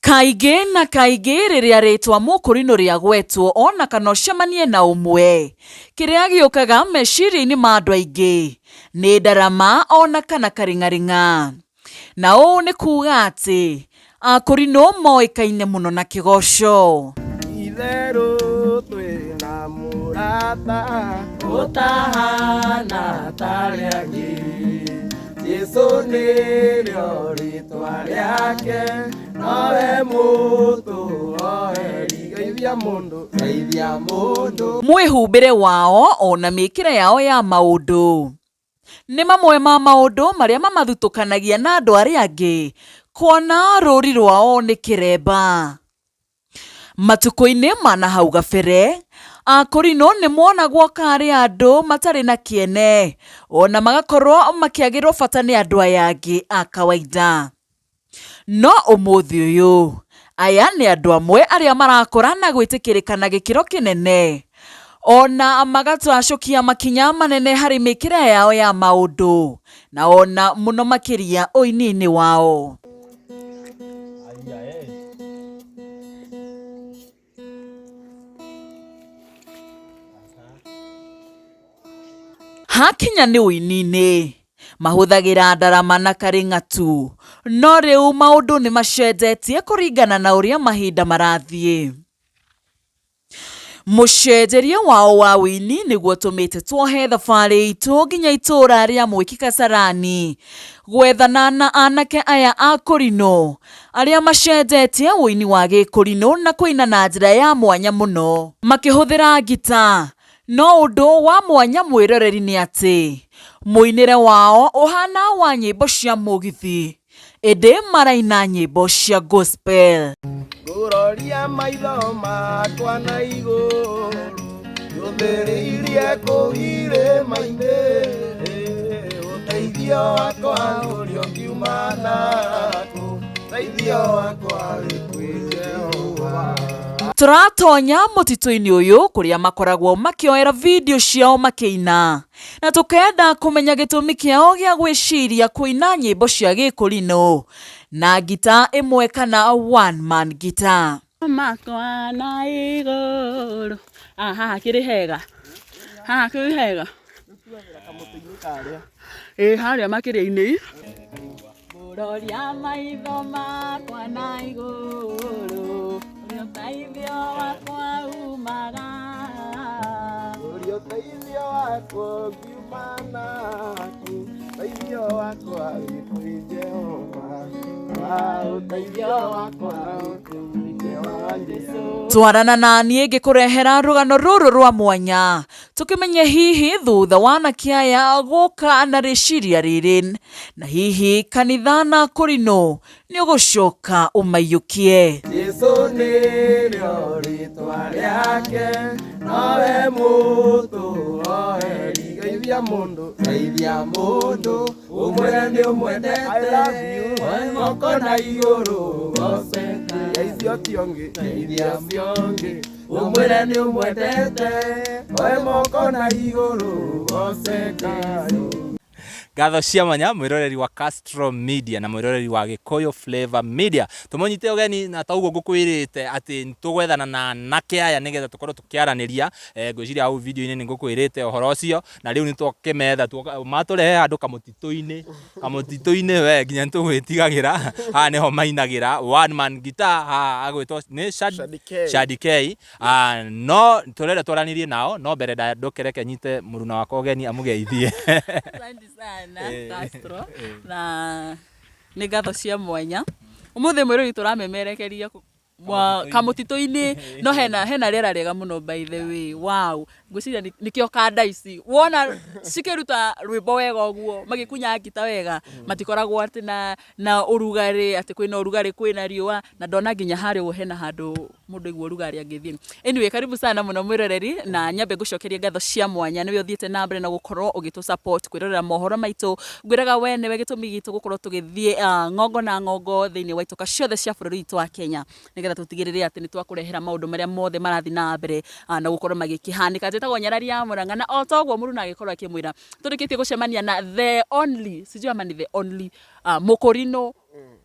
Kaingĩ na kaingĩ rĩrĩa rĩtwa Mũkũrinũ rĩagwetwo ona kana ũcemanie na ũmwe, kĩrĩa gĩũkaga meciria-inĩ ma andũ aingĩ nĩ ndarama ona kana karĩng'arĩng'a. Na ũũ nĩ kuuga atĩ Akũrinũ moĩkaine mũno na kĩgoco. Itherũ twĩna mũrata ũtahana tarĩ angĩ. Jesu nĩrĩo rĩtwa rĩake, nowe mũtũoheri. Geithia mũndũ, geithia mũndũ. Mwĩhumbĩre wao ona mĩkĩre yao ya maũndũ nĩ mamwe ma maũndũ marĩa mamathutũkanagia na andũ arĩa angĩ kuona rũri rwao nĩ kĩremba. Matukũ-inĩ ma na hau gabere, Akũrinũ nĩ monagwo karĩ andũ matarĩ na kĩene, ona magakorwo makĩagĩrwo bata nĩ andũ aya angĩ a kawaida. No ũmũthĩ ũyũ, aya nĩ andũ amwe arĩa marakũra na gwĩtĩkĩrĩka na gĩkĩro kĩnene, ona magatacũkia makinya manene harĩ mĩkĩre yao ya maũndũ, na ona mũno makĩria ũini-inĩ wao. Hakinya nĩ ũini-inĩ, mahũthagĩra ndarama na karĩng'a tu, no rĩu maũndũ nĩ macenjetie kũringana na ũrĩa mahinda marathiĩ. Mũcenjerie wao wa ũini nĩguo ũtũmĩte tuohe thabarĩ itũ nginya itũũra rĩa Mwiki Kasarani gwethana na anake aya a Kũrinũ arĩa macenjetie ũini wa gĩkũrinũ na kũina na njĩra ya mwanya mũno makĩhũthĩra ngita. No ũndũ wa mwanya mwĩroreri nĩ atĩ mũinĩre wao ũhana wa nyĩmbo cia mũgithi ĩndĩ maraina nyĩmbo cia gospel. Ngũroria maitho makwa na igũrũ, njũthĩrĩirie kũu irĩma-inĩ, ũteithio wakwa ũrĩa ũngiuma nakũ, ũteithio wakwa wĩ kwĩ Jehova. Tũratonya mũtitũ-inĩ ũyũ kũrĩa makoragwo makĩoera video ciao makĩina na tũkenda kũmenya gĩtũmi kĩao gĩa gwĩciria kũina nyĩmbo cia gĩkũrinũ na ngita ĩmwe kana one man guitar. Makwa na igũrũ. Ah, haha kĩrĩ hega. Haha kĩrĩ hega. Ĩ harĩa makĩria-inĩ. Ngũroria maitho makwa na igũrũ, ũrĩa ũteithio wakwa umaga. Ũrĩa ũteithio wakwa ũngiuma naku, ũteithio wakwa wĩ kwĩ Jehova. Ah, ũteithio wakwa wĩ kwĩ Jehova Jesũ. Twarana na niĩ ngĩkũrehera rũgano rũrũ rwa mwanya tũkĩmenye hihi thutha wa anake aya gũka na rĩciria rĩrĩ na hihi kanitha na kũrinũ nĩ ũgũcoka ũmaiyũkie. Jesu nĩrĩo rĩtwa rĩake, nowe mũtũoheri. Geithia mũndũ, geithia mũndũ, ũmwĩre nĩ ũmwendete. Oe moko na igũrũ goce. Geithia ũcio ũngĩ, geithia ũcio ũngĩ, ũmwĩre nĩ ũmwendete. Oe moko na igũrũ goce Ngai. Ngatho cia mwanya mwĩroreri wa Castro Media na mwĩroreri wa Gĩkũyũ Flavor Media. Tũmũnyite ũgeni na ta ũguo ngũkwĩrĩte atĩ tũgwethana na anake aya nĩgetha tũkorwo tũkĩaranĩria. Eh, ngwĩciria hau video-inĩ nĩ ngũkwĩrĩte ũhoro ũcio na rĩu nĩ twakĩmetha matũrehe handũ kamũtitũ-inĩ kamũtitũ-inĩ we nginya nĩ tũgwĩtigagĩra. Haha nĩho mainagĩra one man guitar haha agwĩtwo nĩ Shadi K. Shadi K. Ah, no tũrenda twaranĩrie nao no mbere ndandũke reke nyite mũruna wakwa ũgeni amũgeithie. Asante sana Castro na nĩ ngatho cia mwanya. Ũmũthĩ mwĩrori tũramemerekeria kamũtitũ-inĩ no hena hena rĩera rĩega mũno by the way. Wow. Ngwĩciria nĩkĩo kanda ici wona cikĩruta rwĩmbo wega ũguo magĩkunya ngita wega matikoragwo atĩ na na ũrugarĩ atĩ kwĩna ũrugarĩ kwĩna riũa na ndona nginya harĩa ũguo hena handũ mũndũ aigua ũrugarĩ angĩthiĩ. Anyway, karibu sana mũno mwĩroreri na nyambe ngũcokerie ngatho cia mwanya nĩwe ũthiĩte na mbere na gũkorwo ũgĩtũ support kwĩrorera mohoro maitũ. Ngwĩraga we nĩwe gĩtũmi gitũ gũkorwo tũgĩthiĩ ng'ongo na ng'ongo thĩinĩ wa itoka ciothe cia bũrũri witũ wa Kenya nĩgetha tũtigĩrĩre atĩ nĩ twakũrehera maũndũ marĩa mothe marathiĩ na mbere na gũkorwo magĩkĩhanĩka. Njĩtagwo Nyarari ya Mũrang'a na o ta ũguo mũruna agĩkorwo akĩmwĩra tũrĩkĩtie gũcemania na the only, sijui ama ni the only, Mũkũrinũ.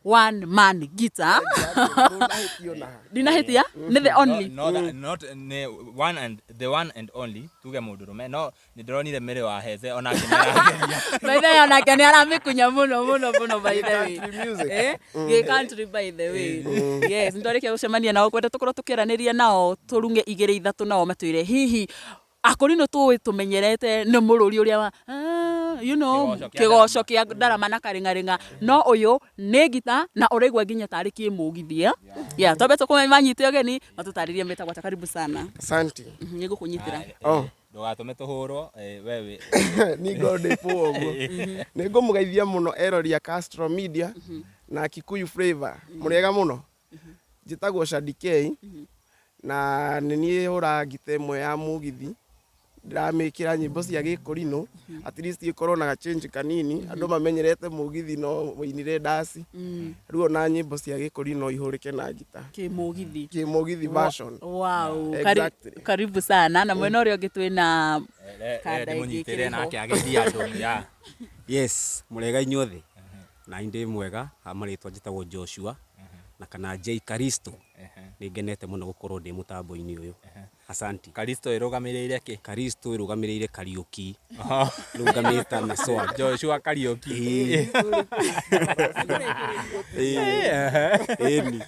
One man guitar. Ndũnahĩtio na. Ndinahĩtia, nĩ the only. No, no, not nĩ one and the one and only, tuge mũndũrũme, no nĩ ndĩronire Mary wa Heze onake nĩ arageria. By the way, onake nĩ aramĩkunya mũno mũno mũno, by the way. Country music. Eh, gĩ country, by the way. Yes, nĩtwarĩkia gũcemania nao, kwenda tũkorwo tũkĩaranĩria nao, tũrunge igĩrĩ ithatũ nao, matwĩre hihi akũrinũ tũĩ tũmenyerete nĩ mũrũri ũrĩa wa Kĩgoco kĩa kĩgoco kĩa ndarama na karĩng'arĩng'a, no ũyũ nĩ ngita na ũraigua nginya tarĩ kĩmũgithi. Yeah, twambe tũkũmanyite ũgeni matũtarĩrie metagwo atĩa. Karibu sana. Asante. Nĩ ngũkũnyitĩra. Oh. Ndũgatũme tũhũrwo, we wĩ Nĩ ngorwo ndĩ poa ũguo. Nĩ ngũmũgeithia mũno erori a Castro Media na Kikuyu Flavor. Mũrĩega mũno. Njĩtagwo Shadi K na nĩ niĩ hũraga ngita ĩmwe ya mũgithi. Ndĩramĩkĩra nyĩmbo cia gĩkũrinũ, at least ĩkorwo na gachange kanini. Andũ mamenyerete mũgithi no wĩinire ndaci, rĩu ona nyĩmbo cia gĩkũrinũ ihũrĩke na ngita. Kĩmũgithi. Kĩmũgithi version. Wow. Exactly. Karibu sana. Na mwena ũrĩa ũngĩ twĩna kanda ĩngĩ ndĩmũnyitĩre ĩkĩrĩ ho. Nake ageithie andũ ya. Yes, mũrĩega inyuothe. Na ndĩ mwega, ha marĩtwa njĩtagwo Joshua na kana J Karisto. Nĩ ngenete mũno gũkorwo ndĩ mũtambo-inĩ ũyũ. Asanti. Karisto ĩrũgamĩrĩire kĩ? Karisto ĩrũgamĩrĩire Kariũki. Rũgamĩta na swag. Joshua Kariũki. Ĩni.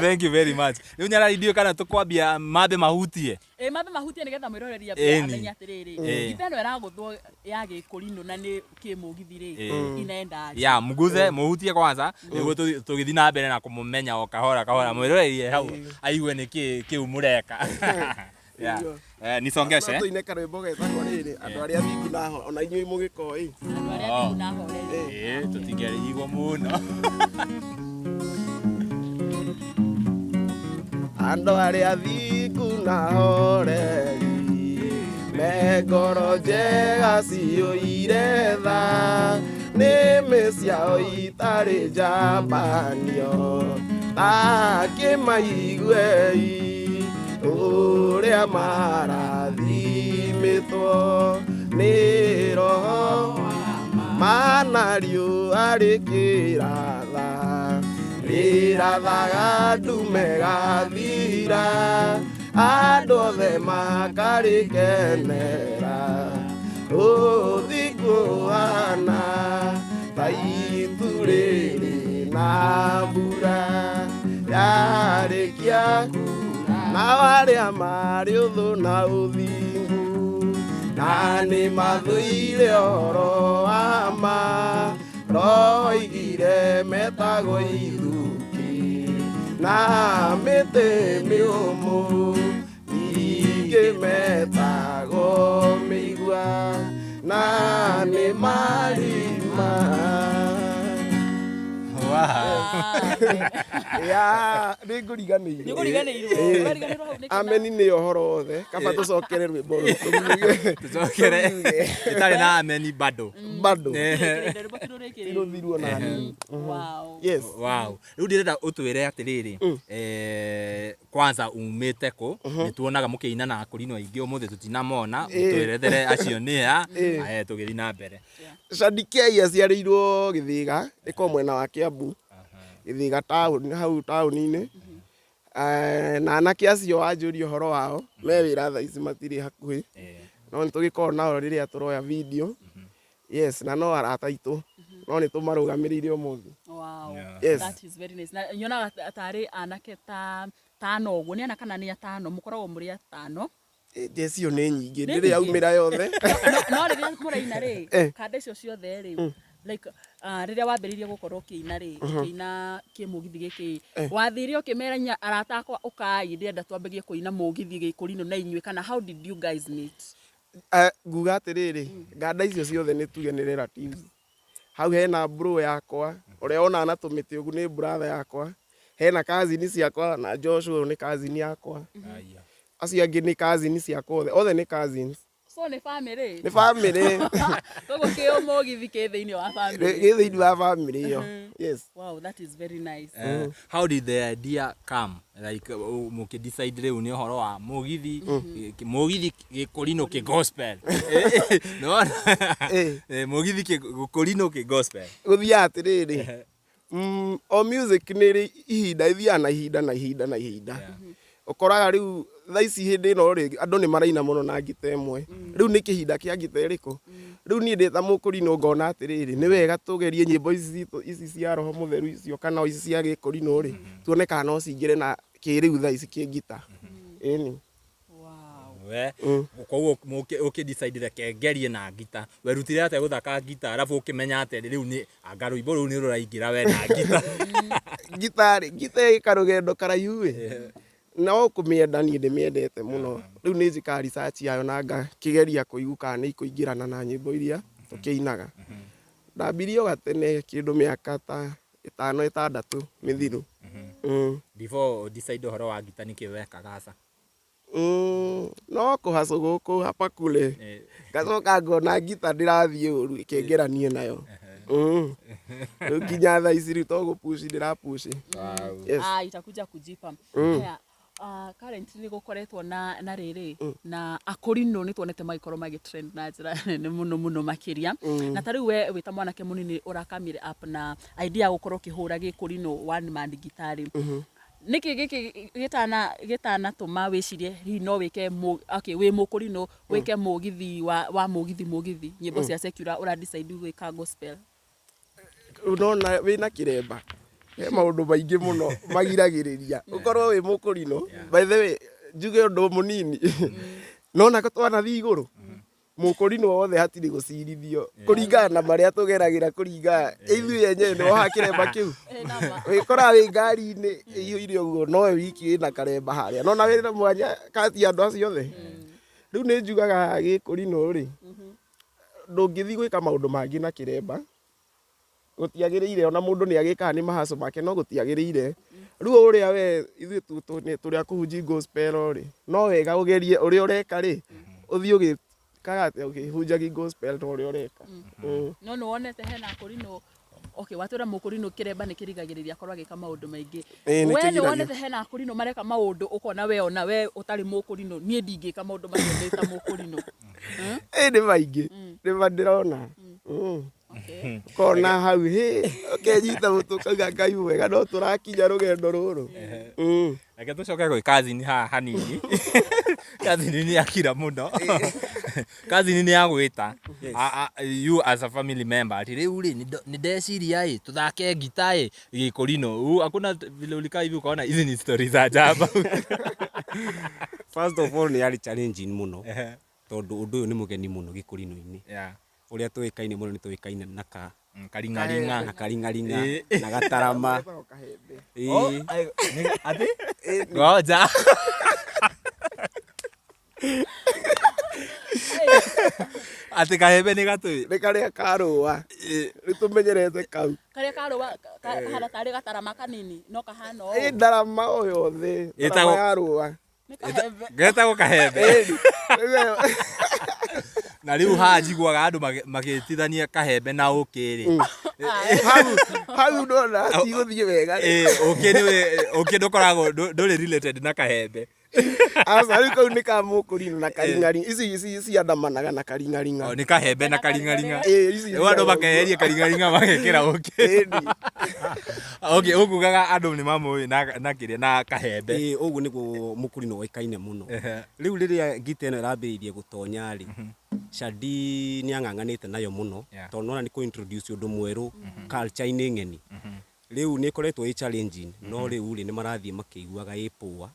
Thank you very much. Rĩu nyarari, ndiũĩ kana tũkwambia mambe mahutie. Ĩ, mambe mahutie nĩgetha mwĩroreri Ĩni. amenye atĩrĩrĩ, ngita ĩno ĩragũthwo ya gĩkũrinũ na nĩ kĩmũgithi rĩ, inaenda aje. Ya muguthe muhutie kwanza nĩguo tũgĩthiĩ na mbere na kũmũmenya o kahora kahora, mwĩrorerie hau aigue nĩkĩ kĩu mũreka. Yeah. Nisongeshe. No tũine karwĩmbo getagwo rĩrĩ, andũ arĩa thingu na ona inyuĩ mũgĩkoĩ. Andũ arĩa thingu na ahoreri. Tũtingĩrigwo mũno. Andũ arĩa thingu na horeri, me ngoro njega ciyũire tha, nĩmĩ ciao itarĩ njambanio, ta kĩmaiguei ũrĩa marathimĩtwo nĩ roho mana riũa rĩkĩratha, rĩrathaga ndume gathira, andũ othe makarĩkenera, ũthingu ũhana ta itu rĩrĩ na mbura yarĩkia, nao arĩa marĩ ũthũ na ũthingu na nĩ mathũire ũhoro wa ma, roigire metagwo ithuki na mĩtĩ mĩũmũ, ningĩ metagwo mĩigua na nĩ marima. Ya, nĩ ngũriganĩirwo. Nĩ ũkũriganĩirwo. Ũrariganĩrwo hau nĩkĩ? Ameni nĩ ũhoro wothe, kaba tũcokere rwĩmbo rũrũ tũruge. Tũcokere ĩtarĩ na ameni bado. Bado. Rũrĩkĩrĩire, rwĩmbo ti rũrĩkĩrĩire. Rũthirwo na hanini. Wow. Yes. Wow, rĩu ndĩrenda ũtwĩre atĩrĩrĩ, kwanza umĩte kũ? Nĩ tuonaga mũkĩina na akũrinũ aingĩ, ũmũthĩ tũtinamona, ũtwerethere acio nĩ a, tũgĩthiĩ na mbere. Shadikei aciarĩirwo Gĩthĩga, ĩkorwo mwena wa Kiambu, Gĩthĩga taũni, hau taũni-inĩ. Na anake acio wanjũria ũhoro wao, me wĩra thaa ici, matirĩ hakuhĩ, no nĩ tũgĩkoragwo nao rĩrĩa tũroya video. Yes, na no arata aitũ, no nĩ tũmarũgamĩrĩire ũmũthĩ. Wow. Yes. That is very nice. Na nyonaga tarĩ anake ta tano ũguo, nĩ ana kana nĩ atano, mũkoragwo mũrĩ atano? Njeci ĩyo nĩ nyingĩ. Nĩ Ndĩrĩ nyingĩ? yaumĩra yothe. No rĩrĩa mũraina rĩ, kanda icio ciothe rĩ, like rĩrĩa wambĩrĩirie gũkorwo ũkĩina rĩ, ũkĩina kĩmũgithi gĩkĩ, wathire ũkĩmera arata akwa, ũkai, ndĩrenda twambagie kũina mũgithi gĩkũrinũ na inyuĩ, kana how did you guys meet? Nguga atĩrĩrĩ, nganda icio ciothe nĩ tuge nĩ relatives. Hau hena bro yakwa ũrĩa wonaga na tũmĩtĩ ũguo, nĩ brother yakwa, hena cousin ciakwa, na Joshua nĩ cousin yakwa. Aya. Acio angĩ nĩ cousin ciakwa, othe othe nĩ cousins. So nĩ family. Nĩ family. Koguo kĩo mũgithi kĩ thĩinĩ wa family. Gĩ thĩinĩ wa family ĩyo, yes. Wow, that is very nice. How did the idea come, like mũkĩ decide rĩu nĩ ũhoro wa mũgithi, mũgithi gĩkũrinũ kĩ gospel? Nĩwona? Mũgithi gĩkũrinũ kĩ gospel. Gũthiaga atĩrĩrĩ, O music nĩ ĩrĩ ihinda, ĩthiaga na ihinda na ihinda na ihinda. Ũkoraga rĩu thaa ici hĩndĩ ĩno rĩ, andũ nĩ maraina mũno na ngita ĩmwe. Rĩu nĩ kĩhinda kĩa ngita ĩrĩkũ? Rĩu niĩ ndĩ ta mũkũrinũ ngona atĩrĩrĩ, nĩ wega tũgerie nyĩmbo ici citũ ici cia roho mũtheru icio kana o ici cia gĩkũrinũ rĩ, tuone kana no cingĩre na kĩrĩu thaa ici kĩngita. Ĩni. We koguo ũkĩ decide reke ngerie na ngita. Werutire atĩa gũthaka ngita arabu ũkĩmenya atĩ rĩu nĩ anga rwĩmbo rũu nĩ rũraingĩra we na ngita? Ngita rĩ, ngita ĩ karũgendo karaihu ĩ, no kũmĩenda niĩ ndĩmĩendete mũno. Rĩu nĩ njĩkaga research yayo na ngakĩgeria kũigua kana nĩ ikũingĩrana na nyĩmbo iria tũkĩinaga. Ndambirie o gatene kĩndũ mĩaka ta ĩtano ĩtandatũ mĩthiru. Before ũ decide ũhoro wa ngita nĩkĩ wekaga aca? No kũhacũ gũkũ hapa kule, ngacoka ngona ngita ndĩrathiĩ ũru, reke ngeranie nayo. Rĩu nginya thaa ici rĩu to gũ push ndĩra push. Yes. Ah, itakuja kujipa. Haya, currently nĩ gũkoretwo na rĩrĩ na akũrinũ nĩ tuonete magĩkorwo magĩ trend na njĩra nene mũno mũno makĩria. Na ta rĩu we wĩ ta mwanake mũnini ũrakamire up na idea ya gũkorwo ũkĩhũra gĩkũrinũ one man guitar rĩ. Nĩkĩ gĩkĩ gĩtana gĩtanatũma wĩcirie hihi no wĩke mũ, okay, wĩ mũkũrinũ wĩke mũgithi wa mũgithi mũgithi nyĩmbo cia secular ũra decide gwĩka gospel? Nona wĩna kĩremba he maũndũ maingĩ mũno magiragĩrĩria ũkorwo wĩ mũkũrinũ. By the way, njuge ũndũ mũnini, nona twanathiĩ igũrũ mũkũrinũ wothe hatirĩ gũcirithio kũringana na marĩa tũgeragĩra, kũringana ithuĩ enyewe nĩ woha kĩremba kĩu, wĩkoraga wĩ ngari-inĩ ĩiyũire ũguo, nowe wiki wĩna karemba harĩa, nona wĩna mwanya kati ya andũ acio othe. Rĩu nĩ njugaga gĩkũrinũ rĩ, ndũngĩthiĩ gwĩka maũndũ mangĩ na kĩremba, gũtiagĩrĩire. Ona mũndũ nĩ agĩkaga nĩ mahaco make, no gũtiagĩrĩire. Rĩu ũrĩa we ithuĩ tũrĩ a kũhunjia gospel rĩ, no wega ũgerie ũrĩa ũreka rĩ, ũthiĩ ũgĩkaga atĩa ũkĩhunjagia gospel ta ũrĩa ũreka. No nĩ wonete hena akũrinũ, okay, watwĩra mũkũrinũ kĩremba nĩ kĩrigagĩrĩria akorwo agĩka maũndũ maingĩ. Ĩĩ, nĩ We nĩ kĩgiragia. wonete hena akũrinũ mareka maũndũ ũkona we ona we ũtarĩ mũkũrinũ niĩ ndingĩka maũndũ macio ndĩ ta mũkũrinũ? Ĩ, nĩ maingĩ, nĩ ma ndĩrona. Ũkona hau hĩ ũkenyita mũtwe ũkauga Ngai mwega no tũrakinya rũgendo rũrũ. Reke tũcoke gwĩ kazini haha hanini. Kazini nĩ akira mũno. Kazini nĩ agwĩta you as a family member ati rĩu rĩ nĩ ndeciria ĩ tũthake ngita ĩ gĩkũrinũ. Hakuna vile ulikaa hivi ukaona hizi ni stories za ajabu? First of all, nĩ yarĩ challenging mũno tondũ ũndũ ũyũ nĩ mũgeni mũno gĩkũrinũ-inĩ. Ũrĩa tũĩkaine mũno nĩ tũĩkaine na ka Karing'aring'a. Na karing'aring'a na gatarama. Getagwo kahembe. Ĩĩ. Ati ngoja, atĩ kahembe nĩ gatũĩ? Nĩ karĩa karũa nĩ tũmenyerete kau. Karĩa karũa kahana tarĩ gatarama kanini no kahana Ĩ, ũũ. ndarama o yothe, ndarama ya rũa. Nĩ kahembe. Getagwo kahembe. Ĩni. Rĩu Na rĩu haha njiguaga andũ magĩtithania kahembe na ũkĩ rĩ. Hau ndona hatigũthiĩ wega rĩ. Ĩ, ũkĩ nĩ ũkĩ ndũkoragwo ndũrĩ related na kahembe. Aca, rĩu kau nĩ ka mũkũrinũ na karing'aring'a, ici ici ciandamanaga na karing'aring'a. O, nĩ kahembe na karing'aring'a. Ĩ, ici Rĩu andũ makeheria karing'aring'a magekĩra ũkĩ. Ĩni. Okay, ũkugaga andũ nĩ mamũĩ na kĩrĩa na kahembe. Ĩĩ, ũguo nĩguo mũkũrinũ oĩkaine mũno. Rĩu rĩrĩa ngita ĩno ĩrambĩrĩirie gũtonya rĩ, Shadi nĩ ang'ang'anĩte nayo mũno tondũ nĩwona nĩ kũ introduce ũndũ mwerũ culture-inĩ ng'eni. Rĩu nĩ ĩkoretwo ĩ challenging, no rĩu rĩ, nĩ marathiĩ makĩiguaga ĩ poa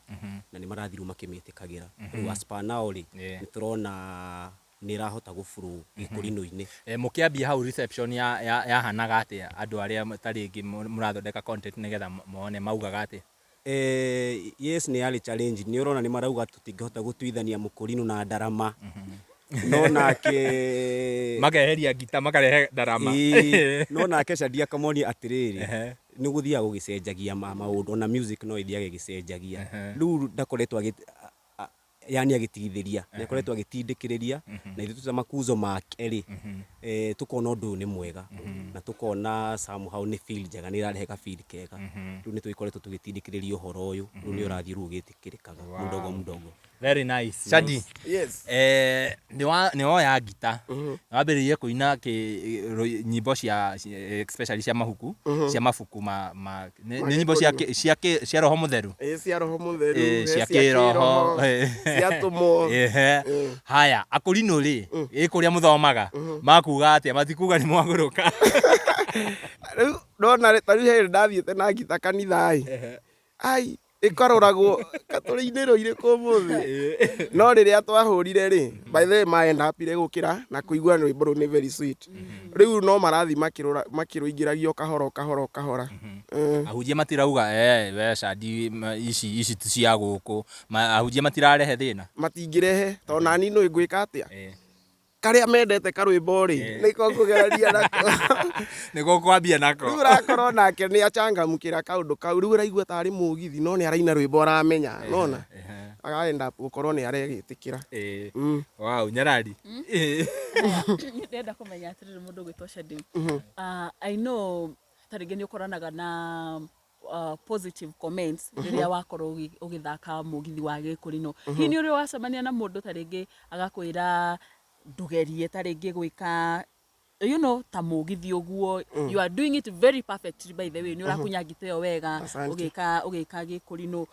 na nĩ marathiĩ rĩu makĩmĩtĩkagĩra. Rĩu as per now rĩ, nĩ tũrona nĩ ĩrahota gũ flow gĩkũrinũ-inĩ. Mũkĩambia hau reception yahanaga atĩa, andũ arĩa ta rĩngĩ mũrathondeka content nĩgetha mone maugaga atĩa? Yes, nĩ yarĩ challenge, nĩ ũrona nĩ marauga tũtingĩhota gũtuithania mũkũrinũ na ndarama, no nake Makeheria ngita makarehe ndarama. Ĩĩ, no nake Shadi akamonia atĩrĩrĩ, nĩ gũthiaga gũgĩcenjagia maũndũ, ona music no ĩthiaga ĩgĩcenjagia. Rĩu ndakoretwo yani agĩtigithĩria, nĩ akoretwo agĩtindĩkĩrĩria, na ithuĩ twĩ ta makuzo make rĩ, tũkona ũndũ ũyũ nĩ mwega na tũkona somehow nĩ feel njega, nĩ ĩrarehe ga feel kega. Rĩu nĩ tũgĩkoretwo tũgĩtindĩkĩrĩria ũhoro ũyũ, rĩu nĩ ũrathiĩ rĩu ũgĩtĩkĩrĩkaga mdogo mdogo. Very nice. Shadi. Yes. Eh, nĩ woya ngita wambĩrĩirie kũina nyĩmbo cia especially cia mahuku cia mabuku ma nĩ nyĩmbo cia roho mũtheru. Ĩ cia roho mũtheru, Eh, he cia cia kĩroho, kĩroho, eh. cia tũmwo. Ehe. Haya, akũrinũ rĩ, ĩ kũrĩa mũthomaga makuga atĩa? Matikuga nĩ mwagũrũka? Rĩu ndona ta rĩu he hĩndĩ ndathiĩte na ngita kanitha ĩ, ai ĩkaroragwo katũrĩ-inĩ irĩkũ ũmũthĩ, no rĩrĩa twahũrire rĩ, by the way maenda hapire gũkĩra na kũigua rwĩmbo rũu nĩ very sweet. Rĩu no marathiĩ makĩrũingĩragio kahora o kahora o kahora. Ahunjia matirauga, "Eh, we Shadi, ici ti cia gũkũ"? Ahunjia matirarehe thĩna? Matingĩrehe tondũ nani nĩ ngwĩka atĩa, karĩa mendete karwĩmbo rĩ, nĩko ngũgerania nako. Nĩko kwambia nako. Rĩu ũrakorwo nake nĩ achangamkĩra kaũndũ kau, rĩu ũraigua tarĩ mũgithi no nĩ araina rwĩmbo aramenya, nona agaenda gũkorwo nĩ aregĩtĩkĩra. Wow, nyarari. Niĩ ndĩrenda kũmenya atĩrĩrĩ, mũndũ ũgwĩtwo Shadi, I know ta rĩngĩ nĩ ũkoranaga na positive comments rĩrĩa wakorwo ũgĩthaka mũgithi wa gĩkũrinũ. Hihi nĩ ũrĩ wacemania na mũndũ ta rĩngĩ agakwĩra ndũgerie ta rĩngĩ gwĩka ta mũgithi ũguo? You are doing it very perfectly, by the way, nĩ ũrakunya ngita ĩyo wega. Asante. Ũgĩka gĩkũrinũ,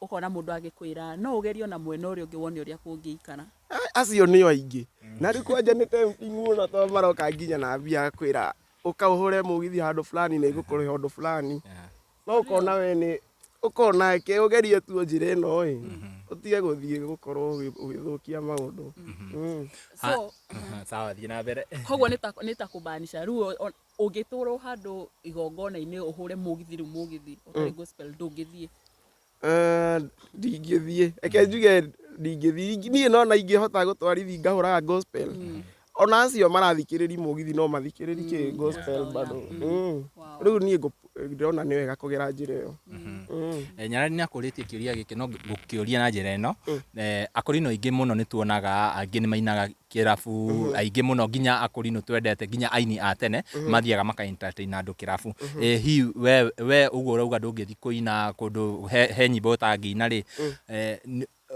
ũkona mũndũ agĩkwĩra no ũgerie ona mwena ũrĩa ũngĩ wone ũrĩa kũngĩikara? Acio nĩo aingĩ, na rĩu kwanja nĩ tempting mũno tondũ maroka nginya na mbia, agakwĩra ũka ũhũre mũgithi handũ fulani na igũkũrĩha ũndũ fulani, no ũkona we nĩ ũkona ke ũgerie tu njĩra ĩno ĩ, ũtige gũthiĩ gũkorwo ũgĩthũkia maũndũ. So Sawa, thiĩ na mbere. Koguo nĩ ta kũmaanisha rĩu ũngĩtũrwo handũ igongona-inĩ ũhũre mũgithi, rĩu mũgithi ũtarĩ gospel, ndũngĩthiĩ? Ndingĩthiĩ, reke njuge ndingĩthiĩ. Niĩ nona ingĩhota gũtwarithi ngahũraga gospel, ona acio marathikĩrĩri mũgithi no mathikĩrĩri kĩ gospel bado. Rĩu niĩ ndĩrona nĩ wega kũgera njĩra ĩyo. Nyarari nĩ akũrĩtie kĩũria gĩkĩ, no ngũkĩũria na njĩra ĩno. Akũrinũ aingĩ mũno nĩ tuonaga angĩ nĩ mainaga kĩrabu, aingĩ mũno, nginya akũrinũ twendete, nginya aini a tene mathiaga maka entertain andũ kĩrabu. Hihi we ũguo ũrauga ndũngĩthiĩ kũina kũndũ he nyĩmbo ũtangĩina rĩ,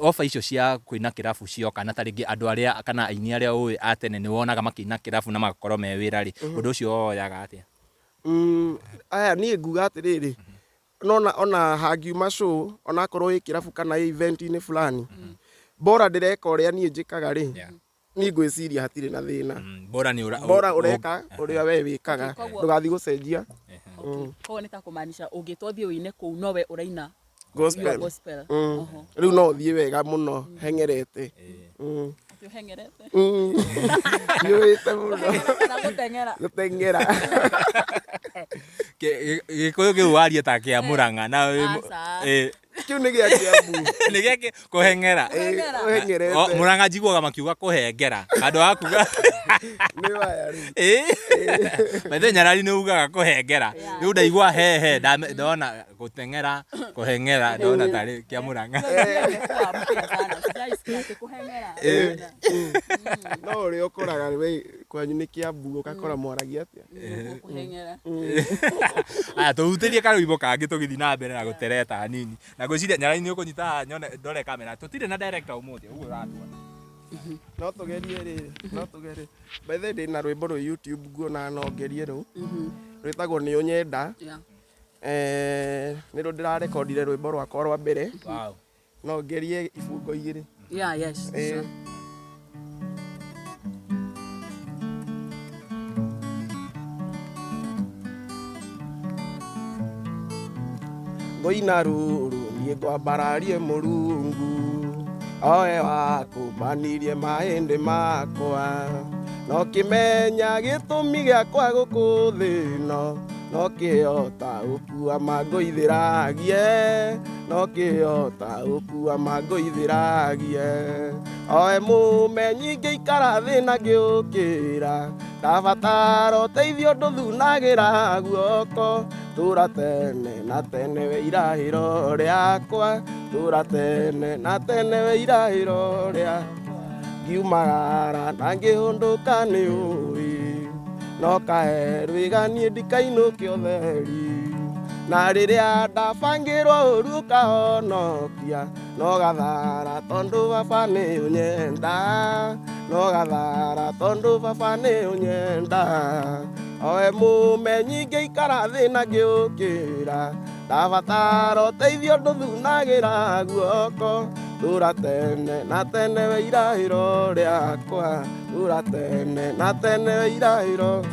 oba icio cia kũina kĩrabu cioka, na ta rĩngĩ andũ arĩa kana aini arĩa ũĩ a tene nĩ wonaga makĩina kĩrabu na magakorwo me wĩra rĩ, ũndũ ũcio woyaga atĩa? Aya niĩ nguga atĩrĩrĩ, nona ona hangiuma show, onakorwo ĩ kĩrabu kana ĩ event-inĩ fulani, bora ndĩreka ũrĩa niĩ njĩkaga rĩ, niĩ ngwĩciria hatirĩ na thĩna. Bora nĩ ũra Bora ũreka ũrĩa we wĩkaga, ndũgathiĩ gũcenjia. Okay. Koguo nĩ ta kũmaanisha ũngĩtwo thiĩ ũine kũu, nowe ũraina gospel. Your gospel. Oho. Rĩu no ũthiĩ wega mũno hengerete. Atĩ ũhengerete? Hiũhĩte mũno. Kana gũteng'era? Gũteng'era. Gĩkũyũ kĩu warie ta kĩa Mũrang'a na Aca. Kĩu nĩ gĩa Kĩambu. Nĩ gĩakĩ kũheng'era? Kũheng'era. Ũhengerete. O, Mũrang'a njiguaga makiuga kũhengera handũ ha kuga Nĩ waya rĩu. Maithe nyarari nĩ ugaga kũhengera, rĩu ndaigua hehe ndona gũteng'era, kũheng'era, ndona tarĩ kĩa Mũrang'a. Sana, sijaisikia atĩ kũheng'era. No ũrĩa ũkoraga we kwanyu nĩ Kĩambu, ũgakora mwaragia atĩa? Kũheng'era. Aya, tũhutĩrie karwĩmbo kangĩ tũgĩthiĩ na mbere na gũtereta hanini, na ngwĩciria nyarari nĩ ũkũnyita haha nyone ndore kamera. Tũtirĩ na director ũmũthĩ ũguo ũratuona. No tũgerie rĩrĩ, no tũgerie. By the way, ndĩna rwĩmbo rwĩ YouTube nguona no ngerie rũu, rwĩtagwo Nĩ Ũnyenda. Nĩ rũ ndĩrarekondire rwĩmbo rwakwa rwa mbere. No ngerie ibungo igĩrĩ. Yeah, yes. Sure. Ngoina rũrũ niĩ ngwambararie Mũrungu oe wakũmbanirie mahĩndĩ makwa, no kĩmenya gĩtũmi gĩakwa gũkũ thĩ ĩno, no kĩhota gũkua mangũithĩragie, no kĩhota gũkua mangũithĩragie, oe mũmenyi ngĩikara thĩ na ngĩũkĩra, ndabatara ũteithio ndũthunagĩra guoko, tũra tene na tene we irahĩro rĩakwa, tũra tene na tene we irahĩro rĩakwa, ngiumagara na ngĩhũndũka nĩ ũĩ, no kahe rwĩga niĩ ndikainũke ũtheri. Na rĩrĩa ndabangĩrwo ũru ũkahonokia, no gathara tondũ baba nĩ ũnyenda, no gathara tondũ baba nĩ ũnyenda. Oe mũmenyi ngĩikara thĩ na ngĩũkĩra, ndabatara ũteithio ndũthunagĩra guoko. Tũra tene na tene we irahĩro rĩakwa, tũra tene na tene we irahĩro.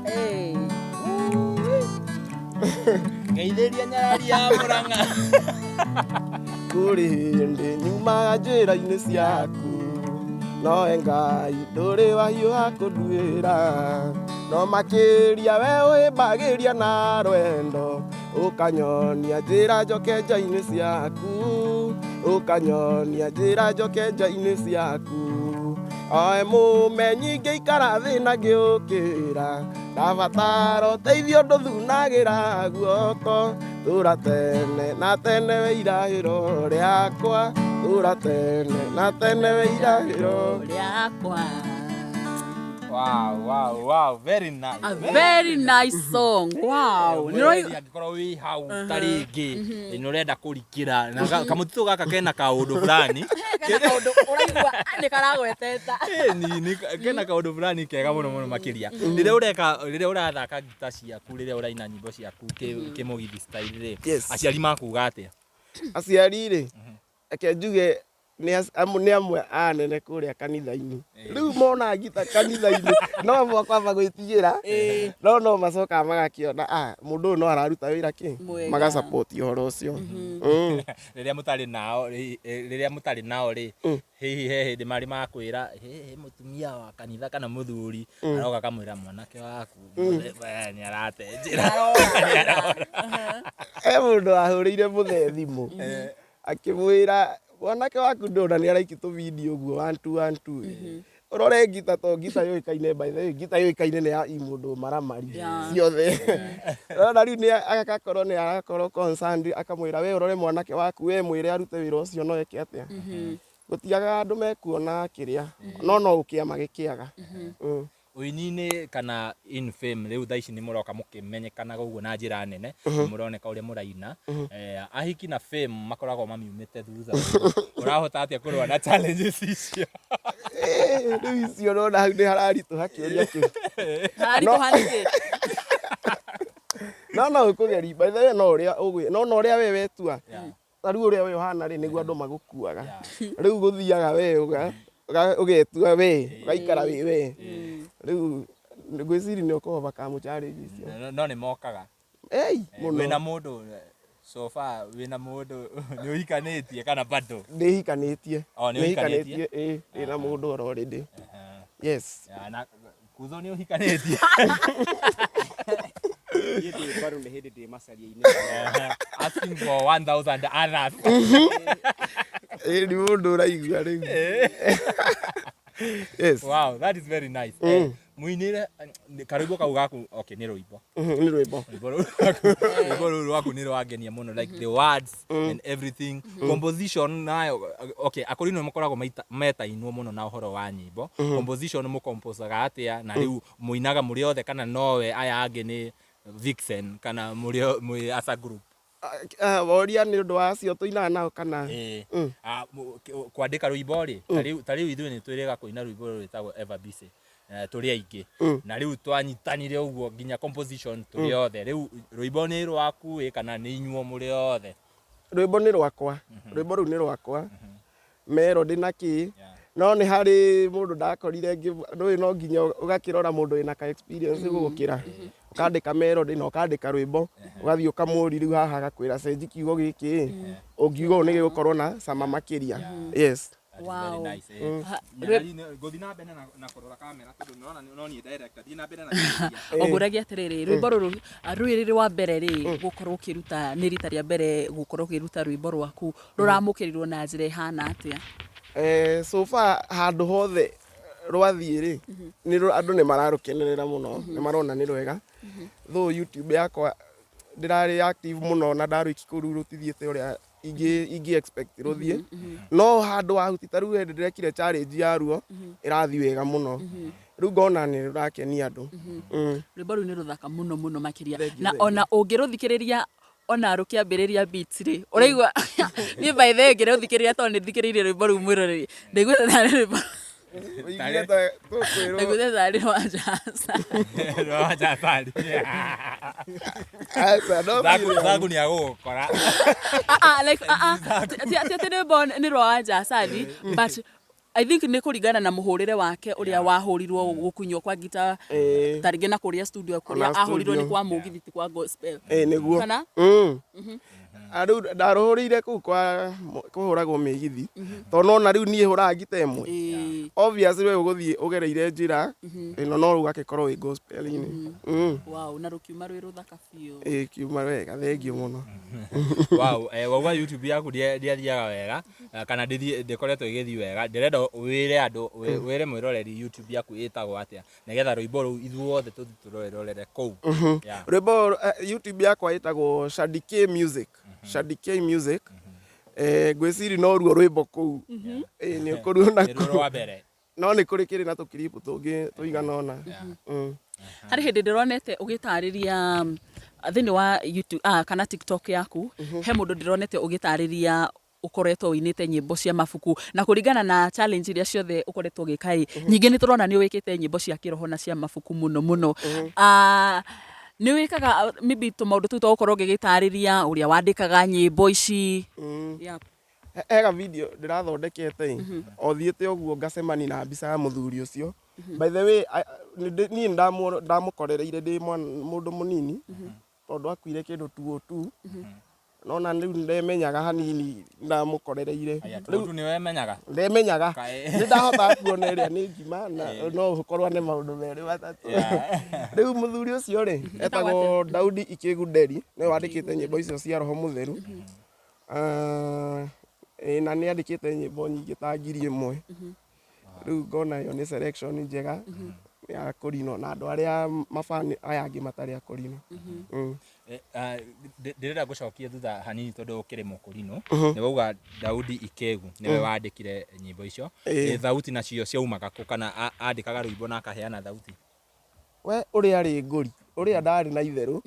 Hey. Ngeithĩria nyarari ya Murang'a. Kũrĩ hĩndĩ nyumaga njĩra-inĩ ciaku, nowe Ngai ndũrĩ wahiũha kũnduĩra. No makĩria we ũhĩmbagĩria na rwendo, ũkanyonia njĩra njoke nja-inĩ ciaku, ũkanyonia njĩra njoke nja-inĩ ciaku. Oe mũmenyi ngĩikara thĩ na ngĩũkĩra, ndabatara ũteithio ndũthunagĩra guoko. Tũra tene na tene we irahĩro rĩakwa, tũra tene na tene we irahĩro. Rĩakwa. Wow, very nice. A very nice song. Wow. Nĩ Mwĩroreri angĩkorwo wĩ hau ta rĩngĩ nĩ ũrenda kũrikĩra na kamũtitũ gaka kena kaũndũ fulani. Kena kaũndũ ũraigua nĩ karagweteta. Ĩni, kena kaũndũ fulani kega mũno mũno makĩria rĩrĩa ũreka, rĩrĩa ũrathaka ngita ciaku, rĩrĩa ũraina nyĩmbo ciaku kĩmũgithi style rĩ, aciari makuga atĩa? Aciari rĩ, reke njuge nĩ amwe a anene kũrĩa kanitha-inĩ. Rĩu mona ngita kanitha-inĩ no mũhaka kwamba gwĩtigĩra, no macokaga magakĩona, ah, mũndũ ũyũ no araruta wĩra kĩ. Mwega. Magasupport ũhoro ũcio. Rĩrĩa mũtarĩ nao rĩ, hihi he hĩndĩ marĩ makwĩra, "Hĩ, mũtumia wa kanitha kana mũthuri aroka kamwĩra mwanake waku nĩ arate njĩra"? He mũndũ wahũrĩire mũthee thimũ akĩmwĩra, "Mwanake waku ndona nĩ araiki tũvideo ũguo, one two one two, ũrore ngita to ngita yũĩkaine." By the way, ngita yũĩkaine nĩ ya i mũndũ maramari ciothe. Rona rĩu nĩ agakorwo nĩ arakorwo concerned, akamwĩra, "We ũrore mwanake waku, we mwĩre arute wĩra ũcio no eke atĩa." Gũtiagaga andũ mekuona kĩrĩa, no gũkĩa magĩkĩaga. Ũini-inĩ kana in fame rĩu thaa ici nĩ mũroka mũkĩmenyekanaga ũguo na njĩra nene, mũroneka ũrĩa mũraina. Ahiki na fame makoragwo mamiumĩte thutha ũguo. Ũrahota atĩa kũrũa na challenges icio? Rĩu icio nona hau nĩ hararitũha kĩũria kĩu. Haritũha nĩkĩ? No ũkũgeria, by the way, no ũrĩa ũgwĩ no na ũrĩa we wetua, ta rĩu ũrĩa we ũhana rĩ, nĩguo andũ magũkuaga. Rĩu gũthiaga we ũgetua we ũgaikara wĩ we. Rĩu ngwĩciria nĩ ũkũ overcome challenge icio. No nĩ mokaga? Ei. Wĩna Mũno. Mũndũ so far, wĩna mũndũ, nĩ ũhikanĩtie kana bado? Ndĩhikanĩtie. Oh, nĩ ũhikanĩtie? Ĩĩ, ndĩna mũndũ oro already, yes. Yeah, na kutho nĩ ũhikanĩtie? Niĩ ndĩ mbaru, nĩ hĩndĩ ndĩ macaria-inĩ. Asking for 1000 others. Ĩĩ, nĩ mũndũ ũraigua rĩu, yes. Wow, that is very nice. Mũinĩre karwĩmbo kau gaku. Okay, nĩ rwĩmbo. Nĩ rwĩmbo. Rwĩmbo rũu rwaku nĩ rwangenia mũno, like the words and everything, composition nayo. Okay, akũrinũ nĩ makoragwo metainwo mũno na ũhoro wa nyĩmbo. Composition mũkomposaga atĩa? Na rĩu mũinaga mũrĩ othe kana nowe aya angĩ nĩ vixen kana mũrĩ mwĩ as a group? Ah, woria nĩ ũndũ wa acio tũinaga nao kana? Ĩĩ. Ah, kwandĩka rwĩmbo rĩ, ta rĩu ithuĩ nĩ twĩrĩga kũina rwĩmbo rũrũ rwĩtagwo Ever Busy. Tũrĩ aingĩ na rĩu twanyitanire ũguo nginya composition tũrĩ othe. Rĩu rwĩmbo nĩ rwaku ĩ kana nĩ inyuo mũrĩ othe? Rwĩmbo nĩ rwakwa, rwĩmbo rũu nĩ rwakwa, melody na kĩ. No nĩ harĩ mũndũ ndakorire ndũĩ, no nginya ũgakĩrora mũndũ wĩna ka experience gũgũkĩra. Ũkandĩka melody na ũkandĩka rwĩmbo, ũgathiĩ ũkamũri, rĩu haha agakwĩra, "Cenji kiugo gĩkĩ, ũngiuga ũũ nĩ gĩgũkorwo na cama makĩria." Yes. That is very nice, eh. Ngũthiĩ na mbere na kũrora kamera tondũ nĩrona no niĩ director. Thiĩ na mbere na kũũria. Ũngũragia atĩrĩrĩ, rwĩmbo rũrũ rwĩ rĩrĩ wa mbere rĩ gũkorwo ũkĩruta, nĩ rita rĩa mbere gũkorwo ũkĩruta rwĩmbo rwaku, rũramũkĩrirwo na njĩra ĩhana atĩa? So far handũ hothe rwathiĩ rĩ, andũ nĩ mararũkenerera mũno, nĩ marona nĩ rwega. Though YouTube yakwa ndĩrarĩ active mũno na ndarũiki kũu, rĩu rũtithiĩte ũrĩa ingĩ expect rũthiĩ, no handũ wahuti ta rĩu hĩndĩ ndĩrekire challenge yaruo, ĩrathiĩ wega mũno. Rĩu ngona nĩ rũrakenia andũ. Rwĩmbo rũu nĩ rũthaka mũno mũno makĩria. Thengiũ, Na thengiũ. ona ũngĩrũthikĩrĩria ona rũkĩambĩrĩria beats rĩ, ũraigua niĩ by the way ngĩrũthikĩrĩria tondũ nĩ thikĩrĩirie rwĩmbo rũu mwĩroreri, ndaiguĩte tarĩ rwĩmbo Ũiguire ta tũkwĩrwo ndaiguĩte tarĩ rwa Jasa. Rwa Jasari. Aca, no feel. Thaku nĩ agũgũkora. Ah, ah, like, ah, ah, ti atĩ rwĩmbo nĩ rwa Jasari, but I think nĩ kũringana na mũhũrĩre wake ũrĩa wahũrirwo gũkunywo kwa ngita ta rĩngĩ na kũrĩa studio kũrĩa Ona ahũrirwo nĩ studio. kwa mũgithi ti kwa gospel. Ĩĩ nĩguo. Kana? Ah, rĩu ndarũhũrĩire kũu kwa kũhũragwo mĩgithi tondũ nona rĩu niĩ hũraga ngita ĩmwe. Obviously we ũgũthiĩ ũgereire njĩra ĩno no rĩu gakĩkorwo wĩ gospel-inĩ. Wow, na rũkiuma rwĩ rũthaka biũ. Ĩĩ kiuma wega, thengiũ mũno. Wow, wauga YouTube yaku ndĩathiaga wega kana ndĩkoretwo ĩgĩthiĩ wega. Ndĩrenda wĩre andũ, wĩre mwĩroreri YouTube yaku ĩtagwo atĩa nĩgetha rwĩmbo rũu ithuothe tũthiĩ tũrwĩrorere kũu. Yeah. Rwĩmbo YouTube yakwa ĩtagwo Shadi K Music. Shadi K Music. Ngwĩciria no ruo rwĩmbo kũu. Ĩĩ nĩ ũkũruona Nĩ ruo kũu. rwa mbere. No nĩ kũrĩ kĩrĩ na tũkiribu tũngĩ tũigana ũna. Harĩ hĩndĩ ndĩronete ũgĩtarĩria thĩinĩ wa YouTube kana TikTok yaku, he mũndũ ndĩronete ũgĩtarĩria ũkoretwo ũinĩte nyĩmbo cia mabuku na kũringana na challenge iria ciothe ũkoretwo ũgĩka ĩ, nyingĩ nĩ tũrona nĩ wĩkĩte nyĩmbo cia kĩroho na cia mabuku mũno mũno. Nĩ wĩkaga maybe tũmaũndũ tũu twa gũkorwo ũgĩgĩtarĩria ũrĩa wandĩkaga nyĩmbo ici? Yeah. He ga video ndĩrathondekete ĩ, o thiĩte ũguo ngacemania na mbica ya mũthuri ũcio. By the way, niĩ nĩ ndamũkorereire ndĩ mũndũ mũnini, tondũ akuire kĩndũ 202. Nona rĩu nĩndemenyaga hanini ndamũkorereire. Aya, Rĩu tu nĩ wemenyaga? Ndemenyaga. Kaĩ. Nĩ ndahotaga kuona ĩrĩa nĩ ngima na no ũkorwo nĩ maũndũ merĩ matatũ. Rĩu mũthuri ũcio rĩ, etagwo Daudi Ikĩgunderi, nĩwe wandĩkĩte nyĩmbo icio cia Roho Mũtheru. Ĩĩ na nĩ andĩkĩte nyĩmbo nyingĩ ta 1000. Rĩu ngona ĩyo nĩ selection njega ya kũrinwo na andũ arĩa mabani aya angĩ matarĩ a kũrinwo. Ndĩrenda ngũcokie thutha hanini tondũ ũkĩrĩ mũkũrinũ. Nĩ wauga Daudi Ikegu nĩwe wandĩkire nyĩmbo icio. Thauti nacio ciaumaga kũ kana andĩkaga rwĩmbo na akaheana thauti? We ũrĩa arĩ ngũri, ũrĩa ndarĩ na itherũ,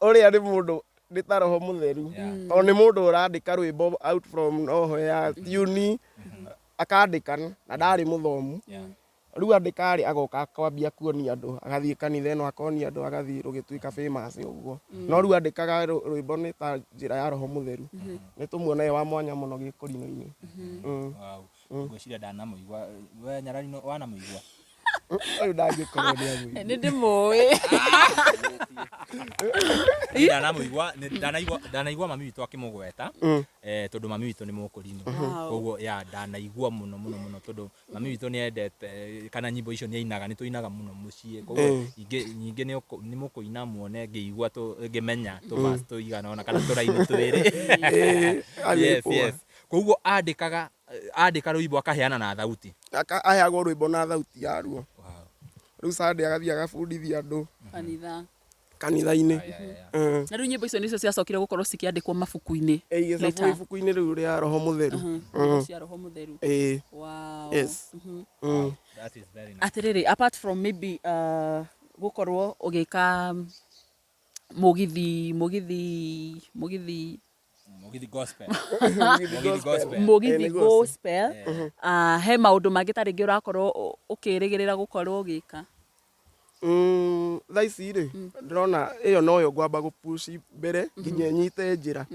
ũrĩa nĩ mũndũ nĩ ta Roho Mũtheru. Tondũ nĩ mũndũ ũrandĩka rwĩmbo out from nowhere, tune akandĩka na ndarĩ mũthomu. Rĩu andĩka rĩ agoka akwambia kuonia andũ, agathiĩ kanitha ĩno akonia andũ agathiĩ rũgĩtuĩka famous ũguo. No rĩu andĩkaga rwĩmbo nĩ ta njĩra ya Roho Mũtheru. Nĩ tũmuona e wa mwanya mũno gĩkũrinũ-inĩ. Wow. Ngwĩciria ndanamũigua. We Nyarari wanamũigua? Ũyũ ndangĩkorwo nĩ amũigua. Nĩ ndĩmũĩ. Ndanamũigua, ndanaigua mami witũ akĩmũgweta, tondũ mami witũ nĩ mũkũrinũ. Koguo ya ndanaigua mũno mũno mũno tondũ mami witũ nĩ endete kana nyĩmbo icio nĩ ainaga, nĩ tũinaga mũno mũciĩ. Koguo nyingĩ nĩ mũkũina muone ngĩigua ngĩmenya tũ verse tũigana ũna kana tũraini twĩrĩ. Yes, yes. Koguo andĩkaga andĩka rwĩmbo akaheana na thauti. Aheagwo rwĩmbo na thauti yaruo. Rĩu Sunday agathiĩ agabundithia andũ kanitha kanitha-inĩ. Na rĩu nyĩmbo icio nĩcio ciacokire gũkorwo cikĩandĩkwo mabuku-inĩ. Igĩcabwo ibuku-inĩ rĩu rĩa Roho Mũtheru. Nyĩmbo cia Roho Mũtheru. Ĩĩ. Wow. Yes. That is very nice. Atĩrĩrĩ, apart from maybe gũkorwo ũgĩka mũgithi mũgithi mũgithi Mũgithi gospel. Mũgithi gospel. Mũgithi Ĩĩ, nĩguo. gospel, he maũndũ mangĩ ta rĩngĩ ũrakorwo ũkĩrĩgĩrĩra gũkorwo ũgĩka? Thaa ici rĩ, ndĩrona ĩyo noyo ngwamba gũ push mbere nginya ĩnyite njĩra.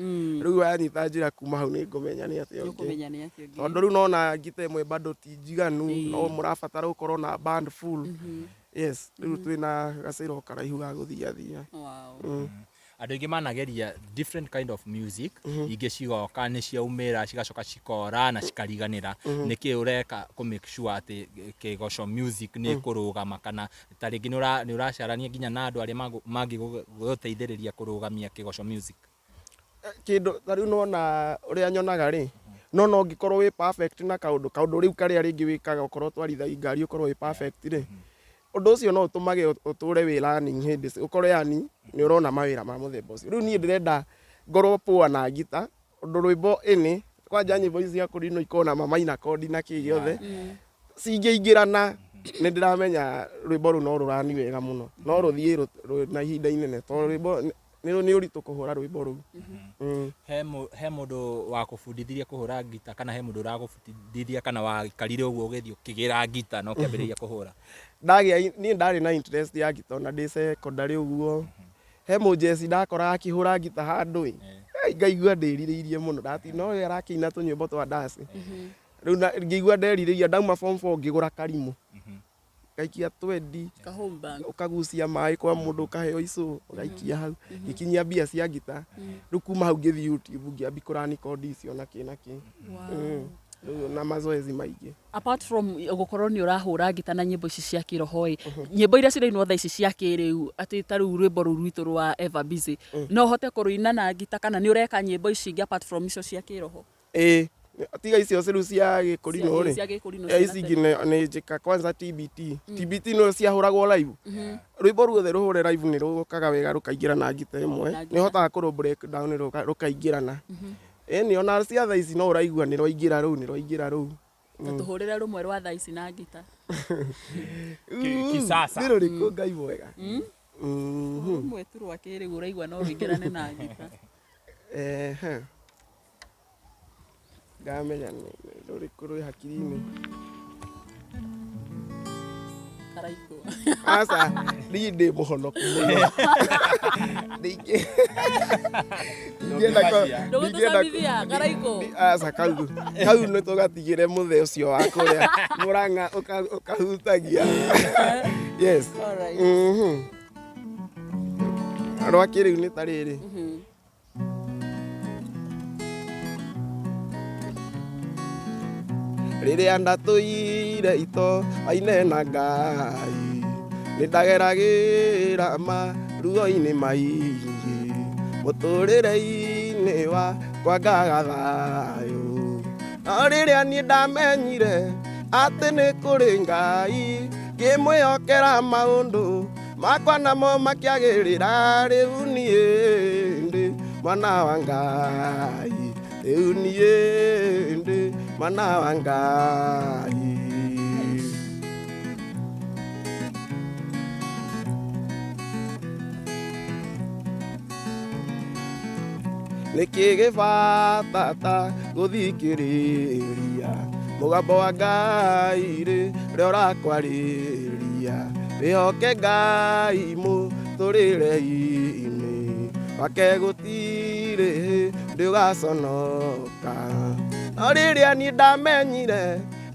Rĩu yanyita njĩra kuma hau nĩ ngũmenya nĩ atĩa ũngĩ. Nĩũkũmenya nĩ atĩa ũngĩ. Tondũ rĩu nona ngita ĩmwe bado ti njiganu, no mũrabatara gũkorwo na band full. Yes, rĩu twĩna gacĩra o karaihu ga gũthiathia. Wow. Andũ aingĩ manageria different kind of music, ingĩ cigoka nĩ ciaumĩra cigacoka cikora na cikariganĩra. Nĩkĩ ũreka kũ make sure atĩ kĩgoco music nĩ kũrũgama, kana ta rĩngĩ nĩ ũracarania nginya na andũ arĩa mangĩgũteithĩrĩria kũrũgamia kĩgoco music? Kĩndũ ta rĩu nona ũrĩa nyonaga rĩ, no no ũngĩkorwo wĩ perfect na kaũndũ, kaũndũ rĩu karĩa rĩngĩ wĩkaga ũkorwo ũtwarithagia ngari ũkorwo wĩ perfect rĩ, ũndũ ũcio no ũtũmage ũtũre wĩ learning hĩndĩ, ũkorwo yani nĩ ũrona mawĩra ma mũthemba ũcio. Rĩu niĩ ndĩrenda ngorwo poa na ngita, ũndũ rwĩmbo ĩnĩ, kwanja nyĩmbo ici cia kũrinwo ikoragwo na ma minor chord na kĩ gĩothe, cingĩingĩrana Nĩ ndĩramenya rwĩmbo rũu no rũrani wega mũno, no rũthiĩ na ihinda inene, tondũ rwĩmbo nĩ ũritũ kũhũra rwĩmbo rũu. He mũndũ wakũbundithirie kũhũra ngita, kana he mũndũ ũragũbundithia, kana waikarire ũguo ũgĩthiĩ ũkĩgĩra ngita na ũkĩambĩrĩria kũhũra? Ndagĩa, niĩ ndarĩ na interest ya ngita ona ndĩ secondary ũguo. He mũjeci ndakoraga akĩhũra ngita handũ ĩ, ngaigua ndĩrirĩirie mũno, ndati no we arakĩina tũnyĩmbo twa ndaci. Rĩu ngĩigua nderirĩria, ndauma form 4 ngĩgũra karimũ, ngaikia twendi. Ka home bank. Ũkagucia maĩ kwa mũndũ, ũkaheo icũ, ũgaikia hau, ngĩkinyia mbia cia ngita. Rĩu kuma hau ngĩthiĩ YouTube, ngĩambia kũrani kondi icio na kĩ na kĩ. Rĩu na mazoezi maingĩ. Apart from gũkorwo nĩ ũrahũra ngita na nyĩmbo ici cia kĩroho ĩ, nyĩmbo iria cirainwo thaa ici cia kĩrĩu, atĩ ta rĩu rwĩmbo rũu rwitũ rwa Ever Busy, no ũhote kũrũina na ngita, kana nĩ ũreka nyĩmbo ici ingĩ apart from icio cia kĩroho? Ĩĩ, tiga icio rĩu cia gĩkũrinũ rĩ, Cia gĩkũrinũ. Ici ingĩ nĩ njĩka. Kwanza TBT, TBT nĩ ciahũragwo live. Rwĩmbo ruothe rũhũre live nĩ rũkaga wega, rũkaingĩra na ngita ĩmwe. Na ngita. Nĩ ũhotaga kũrũ break down rũkaingĩrana. Ĩni ona cia thaa ici no ũraigua nĩ rwaingĩra rũu, nĩ rwaingĩra rũu. Ta tũhũrĩre rũmwe rwa thaa ici na ngita. Kisasa. Nĩ rũrĩkũ? Ngai mwega. Rũmwe tu rwa kĩrĩu ũraigua no rũingĩrane na ngita. Ehe. Ndamenya nĩ rũrĩkũ rwĩ hakiri-inĩ. Karaikũ. Aca, niĩ ndĩ mũhonoku mũno. Ndingĩenda Ndũgũtũcamithia, Karaikũ. Aca, kau nĩ tũgatigĩre mũthee ũcio wa kũrĩa Mũrang'a ũkahutagia. Yes. Alright. Rwa kĩrĩu nĩ ta rĩrĩ. Rĩrĩa ndatũire ito aine na Ngai, nĩ ndageragĩra maruo-inĩ maingĩ, mũtũrĩre-inĩ wakwa ngaga thayũ. No rĩrĩa niĩ ndamenyire atĩ nĩ kũrĩ Ngai, ngĩmwĩhokera maũndũ makwa namo makĩagĩrĩra. Rĩu niĩ ndĩ mwana wa Ngai, rĩu niĩ ndĩ mwana wa Ngai. Nĩkĩ gĩbatata gũthikĩrĩria mũgambo wa Ngai rĩrĩa ũrakwarĩria? Wĩhoke Ngai mũtũrĩre-inĩ wake, gũtirĩ hĩndĩ ũgaconoka. No rĩrĩa niĩ ndamenyire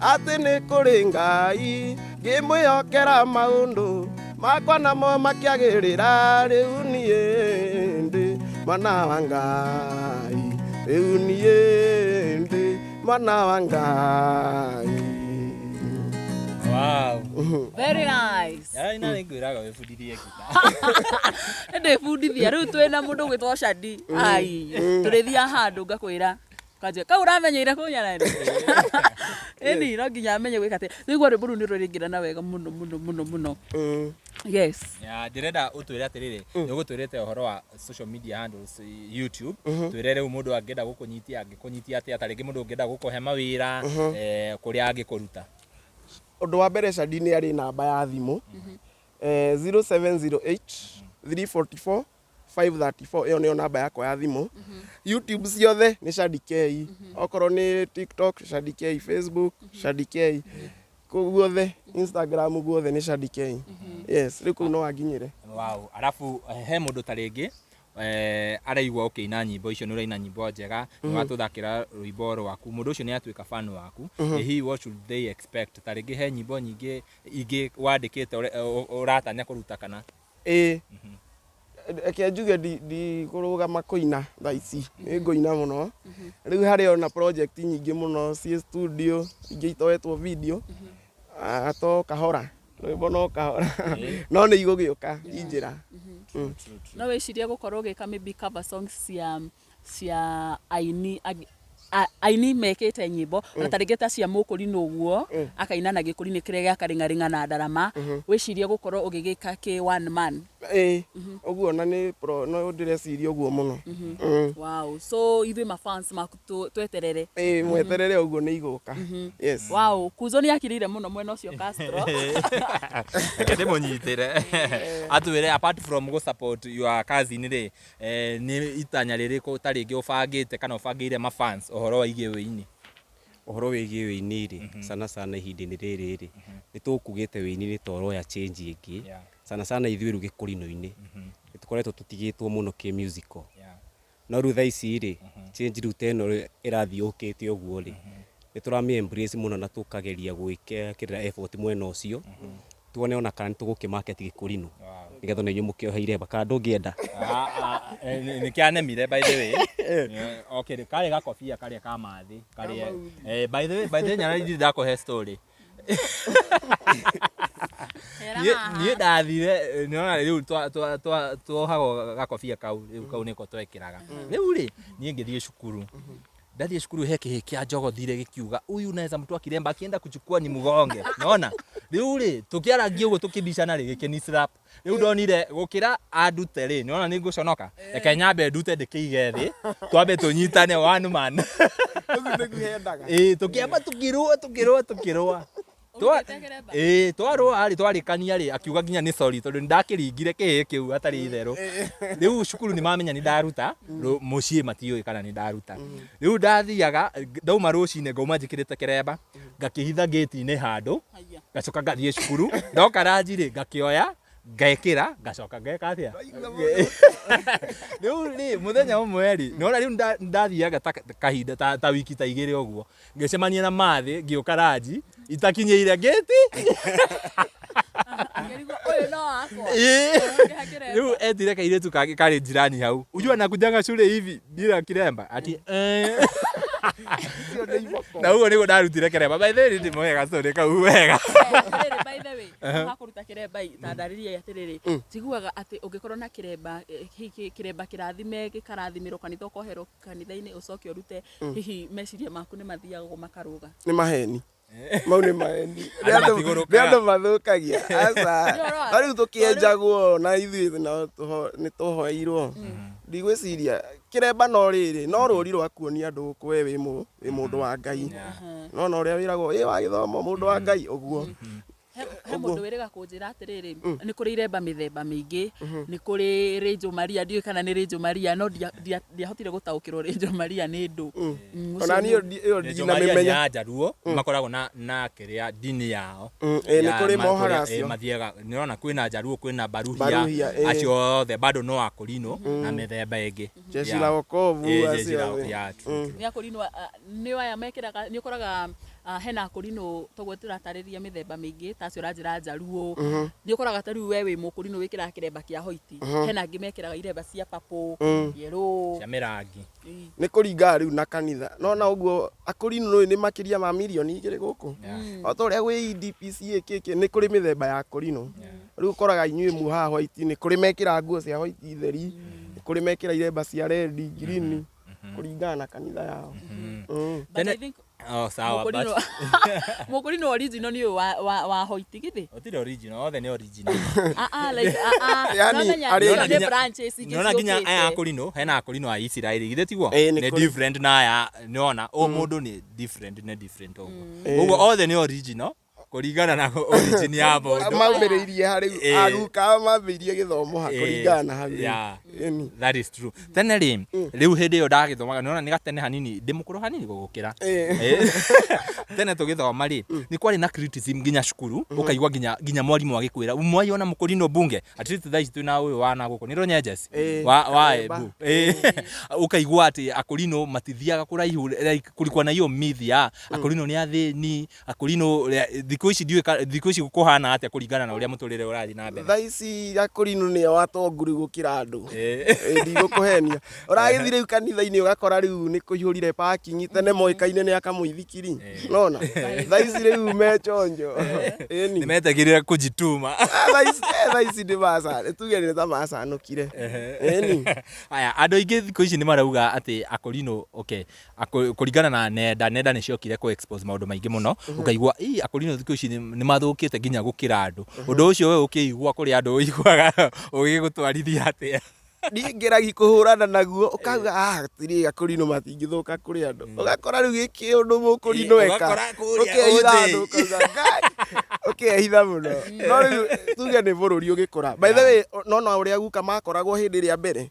atĩ nĩ kũrĩ Ngai, ngĩmwĩhokera maũndũ makwa namo makĩagĩrĩra. Rĩu niĩ ndĩ mwana wa Ngai, rĩu niĩ ndĩ mwana wa Ngai. Wow. Very nice. Yaani na nĩngwĩraga wĩbundithie ngita. Ndĩbundithia rĩu, twĩna mũndũ gwĩtwo Shadi, ai, tũrĩthiaga handũ ngakwĩra kanjia kau ũramenyeire kũnyarari. Ĩni no nginya amenye gwĩka atĩ nĩguo rwĩmbo rũu nĩ rũraingĩrana wega mũno mũno mũno mũno. Yes. Ya, ndĩrenda ũtwĩre atĩrĩrĩ, nĩ ũgũtwĩrĩte ũhoro wa social media handles, YouTube, twĩre rĩu mũndũ angĩenda gũkũnyitia angĩkũnyitia atĩa? Ta rĩngĩ mũndũ ũngĩenda gũkũhe mawĩra, kũrĩa angĩkũruta? Ũndũ wa mbere, Shadi nĩ arĩ namba ya thimũ, 0708 344 534. Ĩyo nĩyo namba yakwa ya thimũ. YouTube ciothe nĩ Shadi K, okorwo nĩ TikTok Shadi K, Facebook Shadi K, kũu guothe, Instagram guothe nĩ Shadi K. Yes, rĩu kũu no anginyĩre. Wow. Arabu he mũndũ ta rĩngĩ araigua ũkĩina nyĩmbo icio, nĩ ũraina nyĩmbo njega, nĩ watũthakĩra rwĩmbo rwaku, mũndũ ũcio nĩ atuĩka fan waku. Hihi what should they expect? Ta rĩngĩ he nyĩmbo nyingĩ ingĩ wandĩkĩte ũratanya kũruta kana? Ĩĩ, reke njuge ndikũrũgama kũina thaa ici, nĩ ngũina mũno. Rĩu harĩ ona project nyingĩ mũno ciĩ studio, ingĩ itoetwo video. Ah, to kahora, rwĩmbo no kahora, no nĩ igũgĩũka injĩra. No wĩcirie gũkorwo ũgĩka maybe cover songs cia aini aini mekĩte nyĩmbo, ona ta rĩngĩ ta cia Mũkũrinũ ũguo, akaina na gĩkũrinĩ kĩrĩa gĩa Karĩng'arĩng'a na Ndarama? Wĩcirie gũkorwo ũgĩgĩka kĩ one man? Ĩĩ, ũguo na nĩ no ndĩreciria ũguo mũno. Wow, so ithuĩ mafans maku tweterere. Ĩĩ, mweterere ũguo nĩ igũka. Yes. Wow, Kuzo nĩ akirire mũno mwena ũcio Castro. Reke ndĩmũnyitĩre atwĩre apart from gũ support your cousin rĩ, nĩ itanya rĩrĩkũ ta rĩngĩ ũbangĩte kana ũbangĩire mafans ũhoro wĩgiĩ wĩini? Ũhoro wĩgiĩ wĩini rĩ, sana sana ihinda-inĩ rĩrĩ rĩ, nĩ tũkugĩte wĩini nĩ ta ũroya change ĩngĩ, sana sana ithuĩ rĩu gĩkũrinũ-inĩ, nĩ tũkoretwo tũtigĩtwo mũno kĩ musical. No rĩu thaa ici rĩ, change rĩu ta ĩno ĩrathiĩ yũkĩte ũguo rĩ, nĩ tũramĩ embrace mũno na tũkageria gwĩkĩra effort mwena ũcio, tuone ona kana nĩ tũgũkĩ market gĩkũrinũ, nĩgetha ona inyuĩ mũkĩohe iremba, kana ndũngĩenda? Nĩ kĩanemire by the way. Okay, karĩ gakobia karĩa ka mathĩ karĩa, by the way, by the way, Nyarari ndirĩ ndakũhe story. Niĩ ndathire nĩona rĩu tuohagwo gakobia kau, rĩu kau nĩko twekĩraga. Rĩu rĩ, niĩ ngĩthiĩ cukuru, ndathiĩ cukuru he kĩhĩ kĩa njogothire gĩkiuga huyu naweza mtoa kiremba akienda kuchukua ni mgonge nona rĩu rĩ tũkĩarangia ũguo tũkĩbicana rĩ gĩkĩni slap. Rĩu ndonire gũkĩra andute rĩ, nĩwona nĩ ngũconoka, reke nyambe ndute ndĩkĩige thĩ, twambe tũnyitane one man. Ũguo nĩguo hendaga. Ĩĩ, tũkĩamba tũkĩrũa tũkĩrũa tũkĩrũa. Ũrutĩte kĩremba? Ĩĩ, twarũa rĩ, twarĩkania rĩ, akiuga nginya nĩ sorry tondũ nĩndakĩringire kĩhĩ kĩu hatarĩ itherũ. Rĩu cukuru nĩmamenya nĩndaruta, mũciĩ matiũĩ kana nĩndaruta. Rĩu ndathiaga, ndauma rũcinĩ ngauma njĩkĩrĩte kĩremba, ngakĩhitha gate-inĩ handũ, Haiya. Ngacoka ngathiĩ cukuru, ndoka ranji rĩ, ngakĩoya, ngekĩra, ngacoka ngeka atĩa? Rĩu rĩ, mũthenya ũmwe rĩ, nĩwona rĩu ndathiaga ta kahinda ta wiki ta igĩrĩ ũguo, ngĩcemania na mathĩ, ngĩũka ranji, itakinyĩire gate. Akĩrigwo ũyũ no wakwa. Ĩĩ. Ũngĩha kĩremba. Rĩu etire kairĩtu kangĩ karĩ jirani hau. Ujua nakujanga shule hivi bila kiremba. Ati eh. Icio nĩ iboko. Na ũguo nĩguo ndarutire kĩremba. By the way, nĩ ndĩmoe gastory kau wega. Atĩrĩrĩ, by the way, hakũruta kĩremba ĩ, ta ndarĩria atĩrĩrĩ, njiguaga atĩ ũngĩkorwo na kĩremba, hihi kĩremba kĩrathime gĩkarathimĩrwo kanitha ũkoherwo kanitha-inĩ ũcoke ũrute, hihi meciria maku nĩ mathiaga makarũga? Nĩ maheni. Mau nĩ maheni. Nĩ Andũ matigũrũkaga. Nĩ andũ mathũkagia. Aca. Nĩ ũhoro wa- Ta rĩu tũkĩenjagwo na ithuĩ no nĩ tũhoeirwo. Ndigwĩciria kĩremba no rĩrĩ, no rũri rwa kuonia andũ gũkũ we wĩ mũndũ wa Ngai. No na ũrĩa wĩragwo ĩ wa gĩthomo mũndũ wa Ngai ũguo. He mũndũ wĩrĩga kũnjĩra atĩrĩrĩ, nĩ kũrĩ iremba mĩthemba mĩingĩ, nĩ kũrĩ Rĩnjũ Maria, ndiũĩ kana nĩ Rĩnjũ Maria, no ndiahotire gũtaũkĩrwo Rĩnjũ Maria nĩ ndũ. Ona niĩ ĩyo Rĩnjũ Maria nĩ ndinamĩmenya. ya Njaruo, makoragwo na kĩrĩa ndini yao. Ĩĩ, nĩ Ya kũrĩ mohaga kũrĩa, acio. mathiaga, nĩũrona kwĩna Njaruo, kwĩna Baruhia, Baruhia, ĩĩ. acio othe bado no Akũrinũ na mĩthemba ĩngĩ. Jeshi Yeah. la wokovu, Ĩĩ, jeshi acio la othe. yeah, true, true. Nĩ Akũrinũ, nĩ aya mekĩraga, nĩ ũkoraga hena Akũrinũ toguo tũratarĩria mĩthemba mĩingĩ ta acio ũranjĩra Njaruo, nĩ ũkoraga ta rĩu we wĩ Mũkũrinũ wĩkĩraga kĩremba kĩa hoiti, hena angĩ mekĩraga iremba cia purple, yellow. Cia mĩrangi. Nĩ kũringana rĩu na kanitha. No na ũguo Akũrinũ nĩ makĩria ma mirioni igĩrĩ gũkũ. O ta ũrĩa gwĩ EDPCA kĩkĩ, nĩ kũrĩ mĩthemba ya Akũrinũ. Rĩu ũkoraga inyuĩ muohaga white, nĩ kũrĩ mekĩraga nguo cia white theri, nĩ kũrĩ mekĩra iremba cia red, green, kũringana na kanitha yao. But I think Oh, sawa, but Mũkũrinũ original nĩ ũyũ wa hoiti githĩ? Gũtirĩ original, othe nĩ original. Ah, ah, like, ah, ah, Yani, no menya arĩ- nĩ branches ingĩ Nĩwona nginya ciũkĩte. aya Akũrinũ, hena Akũrinũ a Isiraeli, githĩ tiguo? Ĩĩ, nĩ Nĩ kũrĩ. different na aya, nĩwona, o mũndũ nĩ different, nĩ different ũguo. Ũguo othe nĩ original, kũringana na origin ya mũndũ. Mambĩrĩirie ha rĩu, aguka mambĩrĩirie gĩthomo ha kũringana na hau rĩu. Ĩni. That is true. Tene rĩ, rĩu hĩndĩ ĩyo ndagĩthomaga, nĩwona nĩ gatene hanini, ndĩ mũkũrũ hanini gũgũkĩra. Tene tũgĩthoma rĩ, nĩ kwarĩ na criticism nginya cukuru, ũkaigua nginya mwarimũ agĩkwĩra, mwai ona mũkũrinũ mbunge, at least thaa ici twĩna ũyũ wa na gũkũ, nĩ Rũnyenjeci? Wa Karemba. Embu. Ũkaigua atĩ akũrinũ matithiaga kũraihu, like kulikuwa na hiyo myth ya akũrinũ nĩ athĩni, Akũrinũ thikũ ici ndiũĩ thikũ ici kũhana atĩa kũringana na ũrĩa mũtũrĩre ũrathiĩ na mbere. Thaa ici Akũrinũ nĩo atongu rĩu gũkĩra andũ. Ĩ, ndigũkũhenia. Ũragĩthiĩ rĩu kanitha-inĩ ũgakora rĩu nĩ kũihũrire parking, tene moĩkaine nĩ akamũithikiri. Nona? Thaa ici rĩu me chonjo. Ĩni. Nĩ metagĩrĩra kũjituma. Thaa ici, thaa ici nĩ maca, tuge nĩ ta macanũkire. Ĩni. Aya, andũ aingĩ thikũ ici nĩ marauga atĩ Akũrinũ, okay, kũringana na nenda, nenda nĩ ciokire kũ expose maũndũ maingĩ mũno, ũkaigua ii Akũrinũ thikũ thikũ ici nĩ mathũkĩte nginya gũkĩra andũ. Ũndũ ũcio we ũkĩigua kũrĩ andũ ũiguaga ũgĩgũtwarithia atĩa? Niĩ ngeragia kũhũrana naguo ũkauga ah atirĩ akũrinũ matingĩthũka kũrĩ andũ. Ũgakora rĩu gĩkĩ ũndũ mũkũrinũ eka. Ũgakora kũrĩa Ũkehitha ũthĩ. andũ ũkauga Ngai. Ũkehitha mũno. No rĩu tuge nĩ bũrũri ũgĩkũra. By the way nona ũrĩa guka makoragwo hĩndĩ ĩrĩa mbere.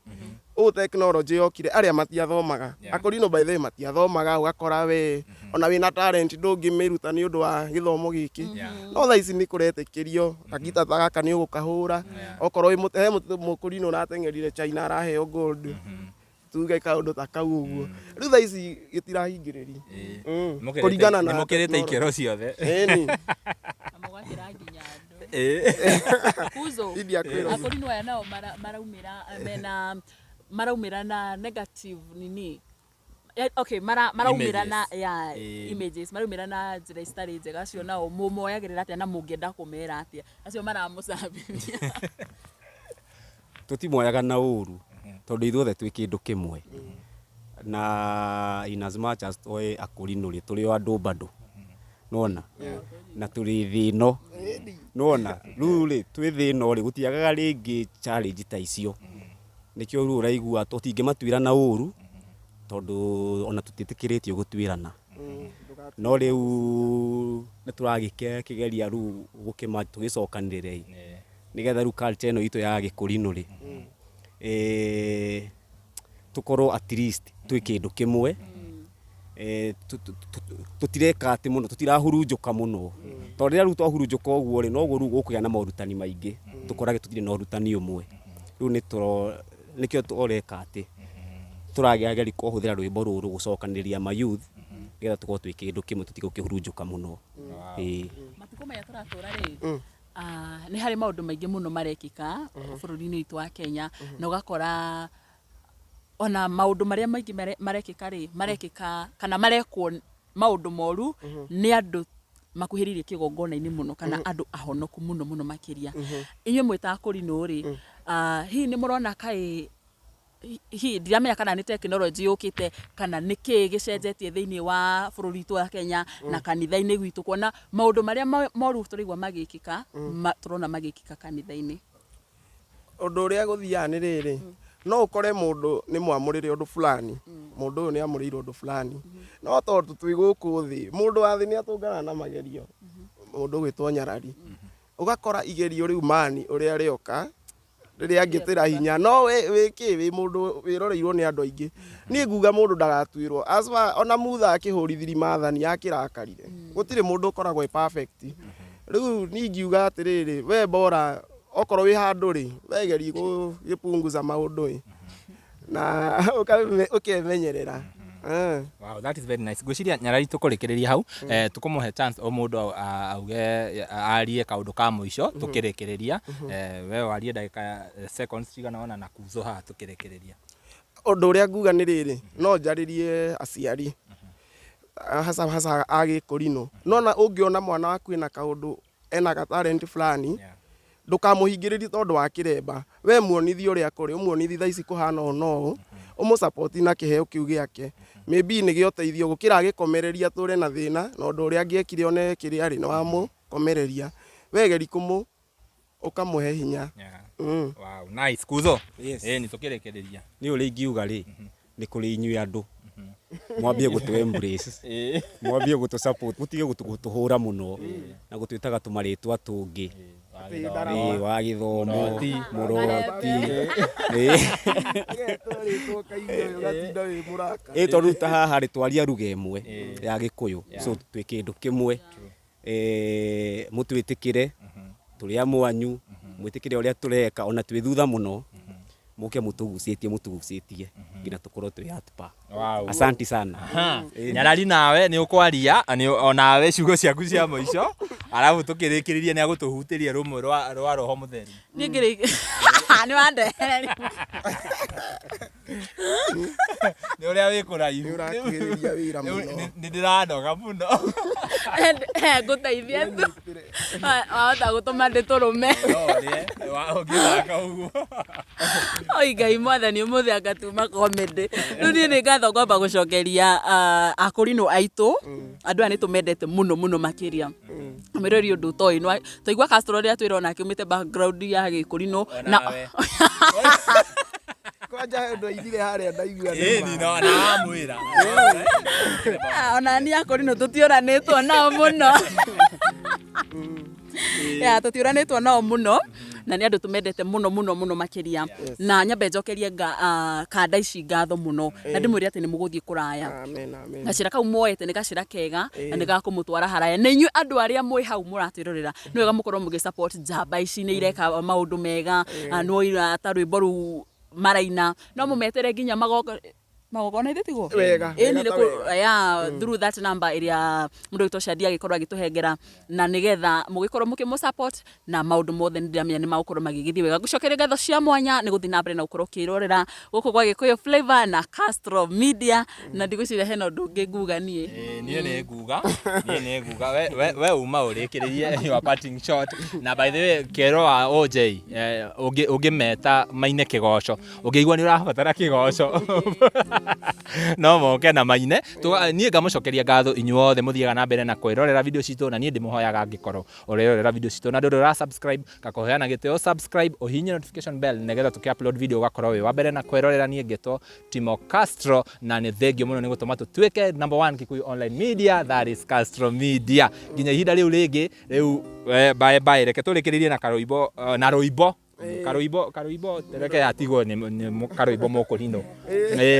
Ũũ tekinoronjĩ yokire arĩa matiathomaga. Akũrinũ by the way matiathomaga ũgakora we ona wĩna talent ndũngĩmĩruta nĩ ũndũ wa gĩthomo gĩkĩ. No thaa ici nĩ kũretĩkĩrio kagita ta gaka nĩ ũgũkahũra okorwo wĩ he mũkũrinũ ũrateng'erire China araheo gold tuge kaũndũ ta kau ũguo. Rĩu thaa ici gĩtirahingĩrĩria. Kũringana na Nĩ mũkĩrĩte tekinoronjĩ. ikĩro ciothe. Ĩni. Na mũgakĩra nginya andũ. Kuzo. India kwĩra. Akũrinũ aya nao maraumĩra mena maraumĩra na negative nini. Okay, maraumĩra na ya images, maraumĩra na njĩra citarĩ njega, acio nao mũmoyagĩrĩra atĩa na mũngĩenda kũmera atĩa acio maramũcambithia? Tũtimoyaga na ũru tondũ ithuothe twĩ kĩndũ kĩmwe, na in as much as tũĩ akũrinũ rĩ, tũrĩ o andũ bado nĩwona, na tũrĩ thĩ ĩno nĩwona. Rĩu rĩ twĩ thĩ ĩno rĩ, gũtiagaga rĩngĩ challenge ta icio, nĩkĩo rĩu ũraigua tũtingĩmatuĩra na ũru tondũ ona tũtiĩtĩkĩrĩtio gũtuĩrana. No rĩu nĩ tũragĩkĩgeria rĩu gũkĩma tũgĩcokanĩrĩre nĩgetha rĩu culture ĩno itũ ya gĩkũrinũ rĩ, tũkorwo at least twĩ kĩndũ kĩmwe. Tũtireka atĩ mũno, tũtirahurunjũka mũno, tondũ rĩrĩa rĩu twahurunjũka ũguo rĩ, noguo rĩu gũkũgĩa na morutani maingĩ, tũkorage tũtirĩ na ũrutani ũmwe. Rĩu nĩkĩo tũreka atĩ tũrageria kũhũthĩra rwĩmbo rũrũ gũcokanĩrĩria ma youth nĩgetha tũkorwo twĩ kĩndũ kĩmwe, tũtige gũkĩhurunjũka mũno. Matukũ maya tũratũra rĩ, nĩ harĩ maũndũ maingĩ mũno marekĩka bũrũri-inĩ witũ wa Kenya, na ũgakora ona maũndũ marĩa maingĩ marekĩka rĩ, marekĩka kana marekwo maũndũ moru nĩ andũ makuhĩrĩirie kĩgongona-inĩ mũno kana andũ ahonoku mũno mũno makĩria. Inyuĩ mwĩ ta akũrinũ rĩ, hihi nĩ mũrona kaĩ hihi ndiramenya kana nĩ tekinoronjĩ yũkĩte kana nĩ kĩĩ gĩcenjetie thĩinĩ wa bũrũri witũ wa Kenya na kanitha-inĩ gwitũ, kuona maũndũ marĩa moru tũraigua magĩkĩka, tũrona magĩkĩka kanitha-inĩ. Ũndũ ũrĩa gũthiaga nĩ rĩrĩ, no ũkore mũndũ nĩ mwamũrĩre ũndũ fulani, mũndũ ũyũ nĩ amũrĩire ũndũ fulani, no tondũ twĩ gũkũ thĩ, mũndũ wa thĩ nĩ atũnganaga na magerio, mũndũ ũgwĩtwo nyarari, ũgakora igerio rĩu mani ũrĩa rĩoka rĩrĩa angĩtĩra hinya, no we wĩ kĩ, wĩ mũndũ wĩroreirwo nĩ andũ aingĩ. Niĩ nguga mũndũ ndagatuĩrwo, as far ona Mutha akĩhũrithirie maathani akĩrakarire, gũtirĩ mũndũ ũkoragwo e perfect. Rĩu niĩ ingiuga atĩrĩrĩ, we bora okorwo wĩ handũ rĩ, we geria gũgĩpunguza maũndũ ĩ, na ũkemenyerera. Wow, that is very nice. Ngwĩciria nyarari tũkũrĩkĩrĩria hau, tũkũmũhe chance o mũndũ auge arie kaũndũ ka mũico tũkĩrĩkĩrĩria. We warie ndagĩka seconds cigana ũna na kuzo haha tũkĩrĩkĩrĩria. Ũndũ ũrĩa nguga nĩ rĩrĩ, no njarĩrie aciari hasa hasa a gĩkũrinũ. No na ũngĩona mwana waku ena kaũndũ, ena ga talent fulani, ndũkamũhingĩrĩrie tondũ wa kĩremba. We muonithie ũrĩa kũrĩ, ũmuonithie thaa ici kũhana ũũ na ũũ, ũmũ support na kĩheo kĩu gĩake. Maybe nĩ gĩa ũteithio gũkĩra agĩkomereria atũre na thĩna, na ũndũ ũrĩa angĩekire one kĩrĩa rĩ, nĩ wamũkomereria. We geri ũkamũhe hinya. Wow, nice. Kuzo. Yes. Nĩ tũkĩrĩkĩrĩria. Nĩ ũrĩa ingiuga rĩ, nĩ kũrĩ inyuĩ andũ. Mwambie gũtũ embrace. Mwambie gũtũ support, mũtige gũtũhũra mũno na gũtwĩtaga tũmarĩtwa tũngĩ. Wa gĩthomo, mũroti. Tondũ ta haha rĩ, twaria ruga ĩmwe ya Gĩkũyũ. So twĩ kĩndũ kĩmwe. Mũtwĩtĩkĩre, tũrĩ a mwanyu, mwĩtĩkĩre ũrĩa tũreka, ona twĩ thutha mũno, mũke mũtũgucĩtie, mũtũgucĩtie nginya tũkorwo twĩ at par. Wow. Asante sana. Nyarari nawe nĩ ũkwaria onawe ciugo ciaku cia mũico, arabu tũkĩrĩkĩrĩria nĩ agũtũhutĩria rũmwe rwa roho mũtheru. Niĩ ngĩrĩ nĩ wandehereria. Nĩ ũrĩa wĩ kũraihu. Nĩ ũrakuhĩrĩria wĩra mũno. Nĩ ndĩranoga mũno. Ngũteithia tu. Wahota gũtũma ndĩtũrũme. No ũrĩe ũngĩthaka ũguo. Oi Ngai mwathani ũmũthĩ anga tuma comedy. Rĩu niĩ nĩ ngatho ngwamba gũcokeria akũrinũ aitũ. Andũ aya nĩ tũmendete mũno mũno makĩria. Mwĩrori ũndũ ũtoĩ nĩ twaigua Castro rĩrĩa twĩra onake aumĩte background ya gĩkũrinũ na Onawe. Kwanja he ũndũ aigire harĩa ndaigua nĩ Ĩni ma. no na wamwĩra. Ona niĩ akũrinũ tũtiũranĩtwo nao mũno. Ya tũtiũranĩtwo nao mũno na nĩ andũ tũmendete mũno mũno mũno makĩria. Na nyambe njokerie kanda ici ngatho mũno na ndĩmwĩre atĩ nĩ mũgũthiĩ kũraya. Amen, amen. Gacĩra kau muoete nĩ gacĩra kega na nĩ gakũmũtwara haraya. Na inyuĩ andũ arĩa mwĩ hau mũratwĩrorera nĩ wega mũkorwo mũgĩ support njamba ici, nĩ ireka maũndũ mega. No ta rwĩmbo rũu maraina no mũmetere nginya magongona ithe tiguo? Wega, Ĩni wega nĩ ta kũ- wega. ya through that number ĩrĩa mũndũ witũ Shadi agĩkorwo agĩtũhengera, na nĩgetha mũgĩkorwo mũkĩmũ support na maũndũ mothe nĩ ndĩramenya nĩ magũkorwo magĩgĩthiĩ wega. Ngũcokeria ngatho cia mwanya nĩ gũthiĩ na mbere na gũkorwo ũkĩrorera gũkũ gwa Gĩkũyũ Flavor na Castro Media, na ndigwĩciria hena ũndũ ũngĩ nguga niĩ. Niĩ nĩ nguga, niĩ nĩ nguga we uma ũrĩkĩrĩrie your parting shot. Na by the way kero wa OJ, ũngĩmeta maine kĩgoco, ũngĩigua nĩ ũrabatara kĩgoco no moke na maine. Niĩ ngamũcokeria ngatho inyuothe mũthiaga na mbere na kwĩrorera video citũ, na niĩ ndĩmũhoyaga angĩkorwo ũrerorera video citũ na ndũrĩ ũra subscribe, ngakũhoya na gĩtĩo subscribe, ũhihinye notification bell nĩgetha tũkĩ upload video ũgakorwo wĩ wa mbere na kwĩrorera. Niĩ ngetwo Timo Castro, na nĩ thengio mũno nĩ gũtũma tũtuĩke number 1 Kikuyu online media, that is Castro Media. Nginya ihinda rĩu rĩngĩ, rĩu bye bye. Reke tũrĩkĩrĩrie na karũimbo, na rũimbo karũimbo karũimbo reke atigwo nĩ karũimbo mũkũrinũ.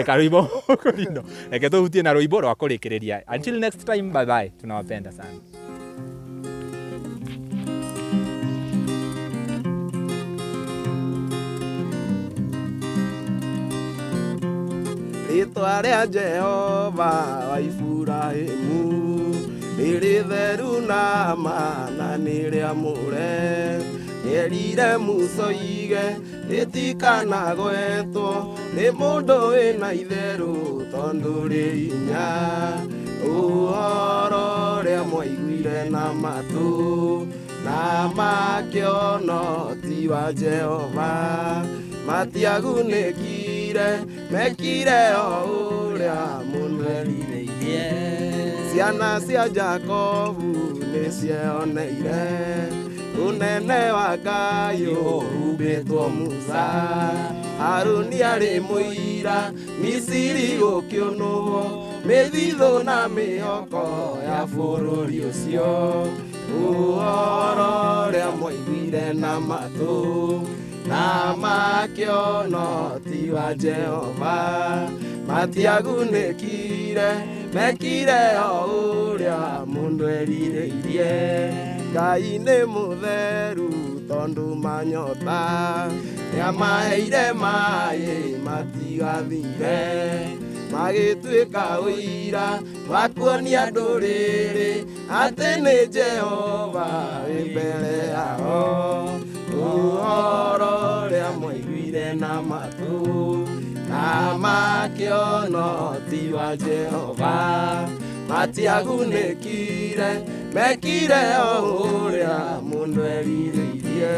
Karũimbo mũkũrinũ, reke tũhutie na rũimbo rwa kũrĩkĩrĩria. Until next time, bye bye, tunawapenda sana. Rĩtwa rĩa Jehova wa Iburahĩmu nĩ rĩtheru na ma na nĩ rĩamũre. Nĩerire Musa oige rĩtikanagwetwo nĩ mũndũ wĩna itherũ tondũ rĩ hinya. Ũhoro ũrĩa mwaiguire na matũ na makĩona ti wa Jehova, matiagunĩkire, mekire o ũrĩa mũndũ erirĩirie. Ciana cia Jakobu nĩcioneire ũnene wa Ngai ũhumbĩtwo Musa. Haruni arĩ mũira, Misiri gũkĩũnũhwo, mĩthithũ na mĩhoko ya bũrũri ũcio. Ũhoro ũrĩa mwaiguire na matũ na makĩona ti wa Jehova, matiagunĩkire, mekire o ũrĩa mũndũ erirĩirie. Ngai nĩ mũtheru tondũ manyota, nĩamaheire maĩ matigathire, magĩtuĩka ũira wa kuonia ndũrĩrĩ atĩ nĩ Jehova wĩ mbere yao. Ũhoro ũrĩa mwaiguire na matũ na makĩona ti wa Jehova, matiagunĩkire, mekire o ũrĩa mũndũ erirĩirie.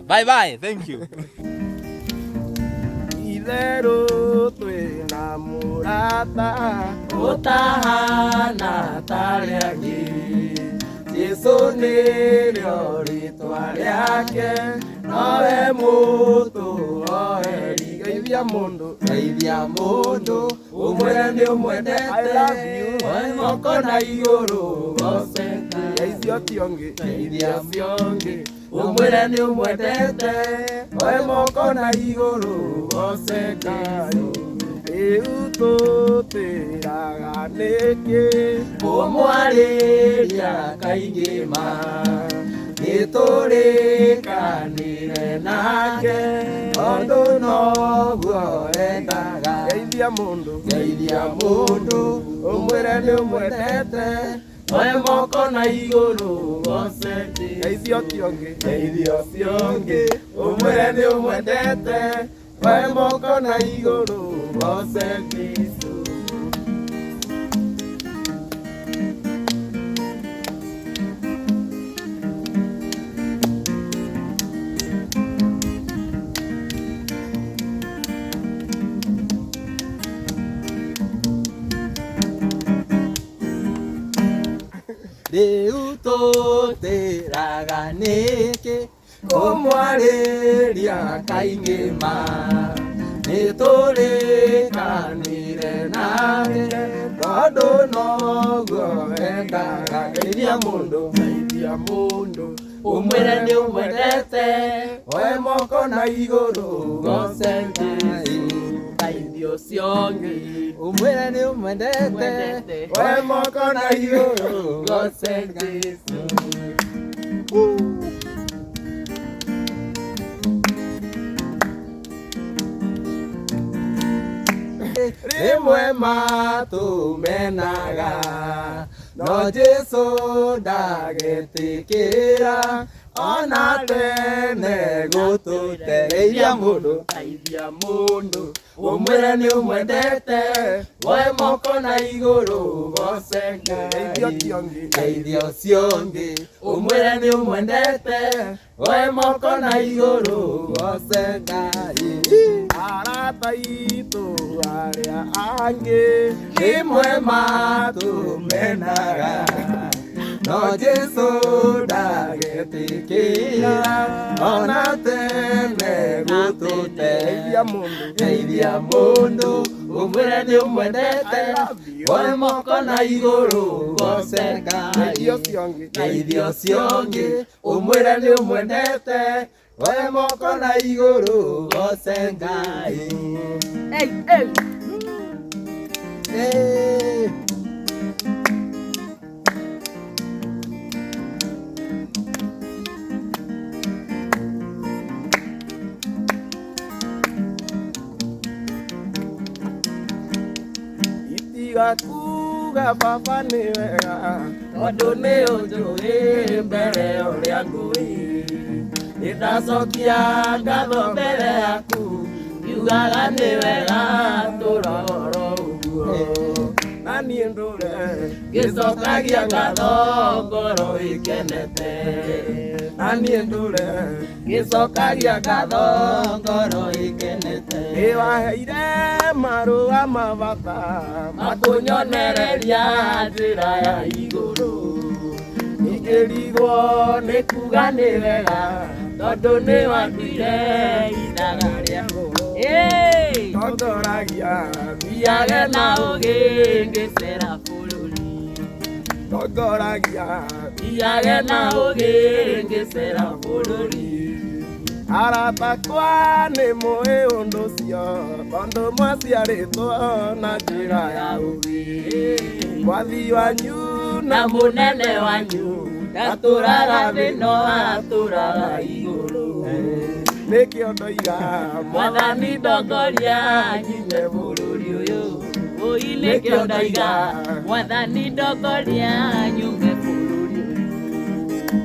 Bye bye, thank you. Itherũ twĩna mũrata ũtahana ta arĩa angĩ, Jesũ nĩrĩo rĩtwa rĩake, nowe mũtũoheri. Geithia mũndũ, geithia mũndũ, ũmwĩre nĩ ũmwendete. I love you. Oe moko na igũrũ goce. Geithia ũcio ũngĩ, geithia ũcio ũngĩ, ũmwĩre nĩ ũmwendete. Oe moko na igũrũ goce Ngai. Rĩu tũtĩraga nĩkĩ kũmwarĩria kaingĩ ma, nĩtũrĩkanĩre nake tondũ noguo endaga. Geithia mũndũ, geithia mũndũ, ũmwĩre nĩ ũmwendete. Oe moko na igũrũ goce Geithia ũcio ũngĩ Geithia ũcio ũngĩ Ũmwĩre nĩ ũmwendete Oe moko na igũrũ goce Jesũ. Rĩu tũtĩraga nĩkĩ kũmwarĩria kaingĩ ma nĩtũrĩkanire nake tondũ noguo endaga. Geithia mũndũ Geithia mũndũ ũmwĩre nĩ ũmwendete Oe moko na igũrũ goce Ngai. Geithia ũcio ũngĩ Ũmwĩre nĩ ũmwendete Mwendete. Oe moko na igũrũ goce Jesũ. Rĩmwe matũmenaga no Jesũ ndagetĩkĩra ona tene gũtũte. Geithia mũndũ Geithia mũndũ ũmwĩre nĩ ũmwendete woe moko na igũrũ goce Ngai. Geithia ũcio ũngĩ Geithia ũcio ũngĩ ũmwĩre nĩ ũmwendete woe moko na igũrũ goce Ngai. Arata aitũ arĩa angĩ Rĩmwe matũmenaga no Jesũ ndagetĩkĩra ona tene gũtũte. Geithia mũndũ Geithia mũndũ ũmwĩre nĩ ũmwendete woe moko na igũrũ goce Ngai. Geithia ũcio ũngĩ Geithia ũcio ũngĩ ũmwĩre nĩ ũmwendete woe moko na igũrũ goce Ngai. Hey, hey. Hey. Itiga kuga baba nĩ wega Tondũ nĩ ũnjũĩ mbere ũrĩa ngũĩ nĩndacokia ngatho mbere yaku ngiugaga nĩ wega tũroro ũguo na niĩ ndũre ngĩcokagia ngatho ngoro ĩkenete na niĩ ndũre ngĩcokagia ngatho ngoro ĩkenete nĩ waheire marũa ma bata makũnyonereria njĩra ya igũrũ ingĩrigwo nĩ kuga nĩ wega tondũ nĩ wanduire ithaga rĩa goro Hey. tongoragia Thiage na ũgĩ ngĩcera bũrũri tongoragia Thiage na ũgĩ ngĩcera bũrũri arata akwa nĩ mũĩ ũndũ ũcio tondũ mwaciarĩtwo na njĩra ya ũgĩ mwathi wanyu na mũnene wanyu ndatũraga thĩ no atũraga igũrũ nĩkĩo ndoiga Mwathani ndongoria nyume bũrũri ũyũ ũi nĩkĩo ndoiga Mwathani ndongoria nyume bũrũri ũyũ.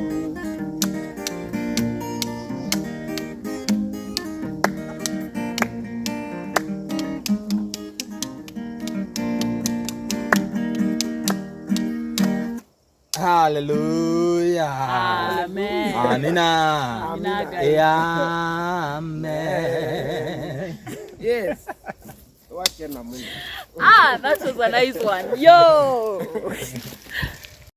Hallelujah. Amen. Amina. Amina, Ngai. Amen. Yes. Wakena mũno. Ah, that was a nice one. Yo.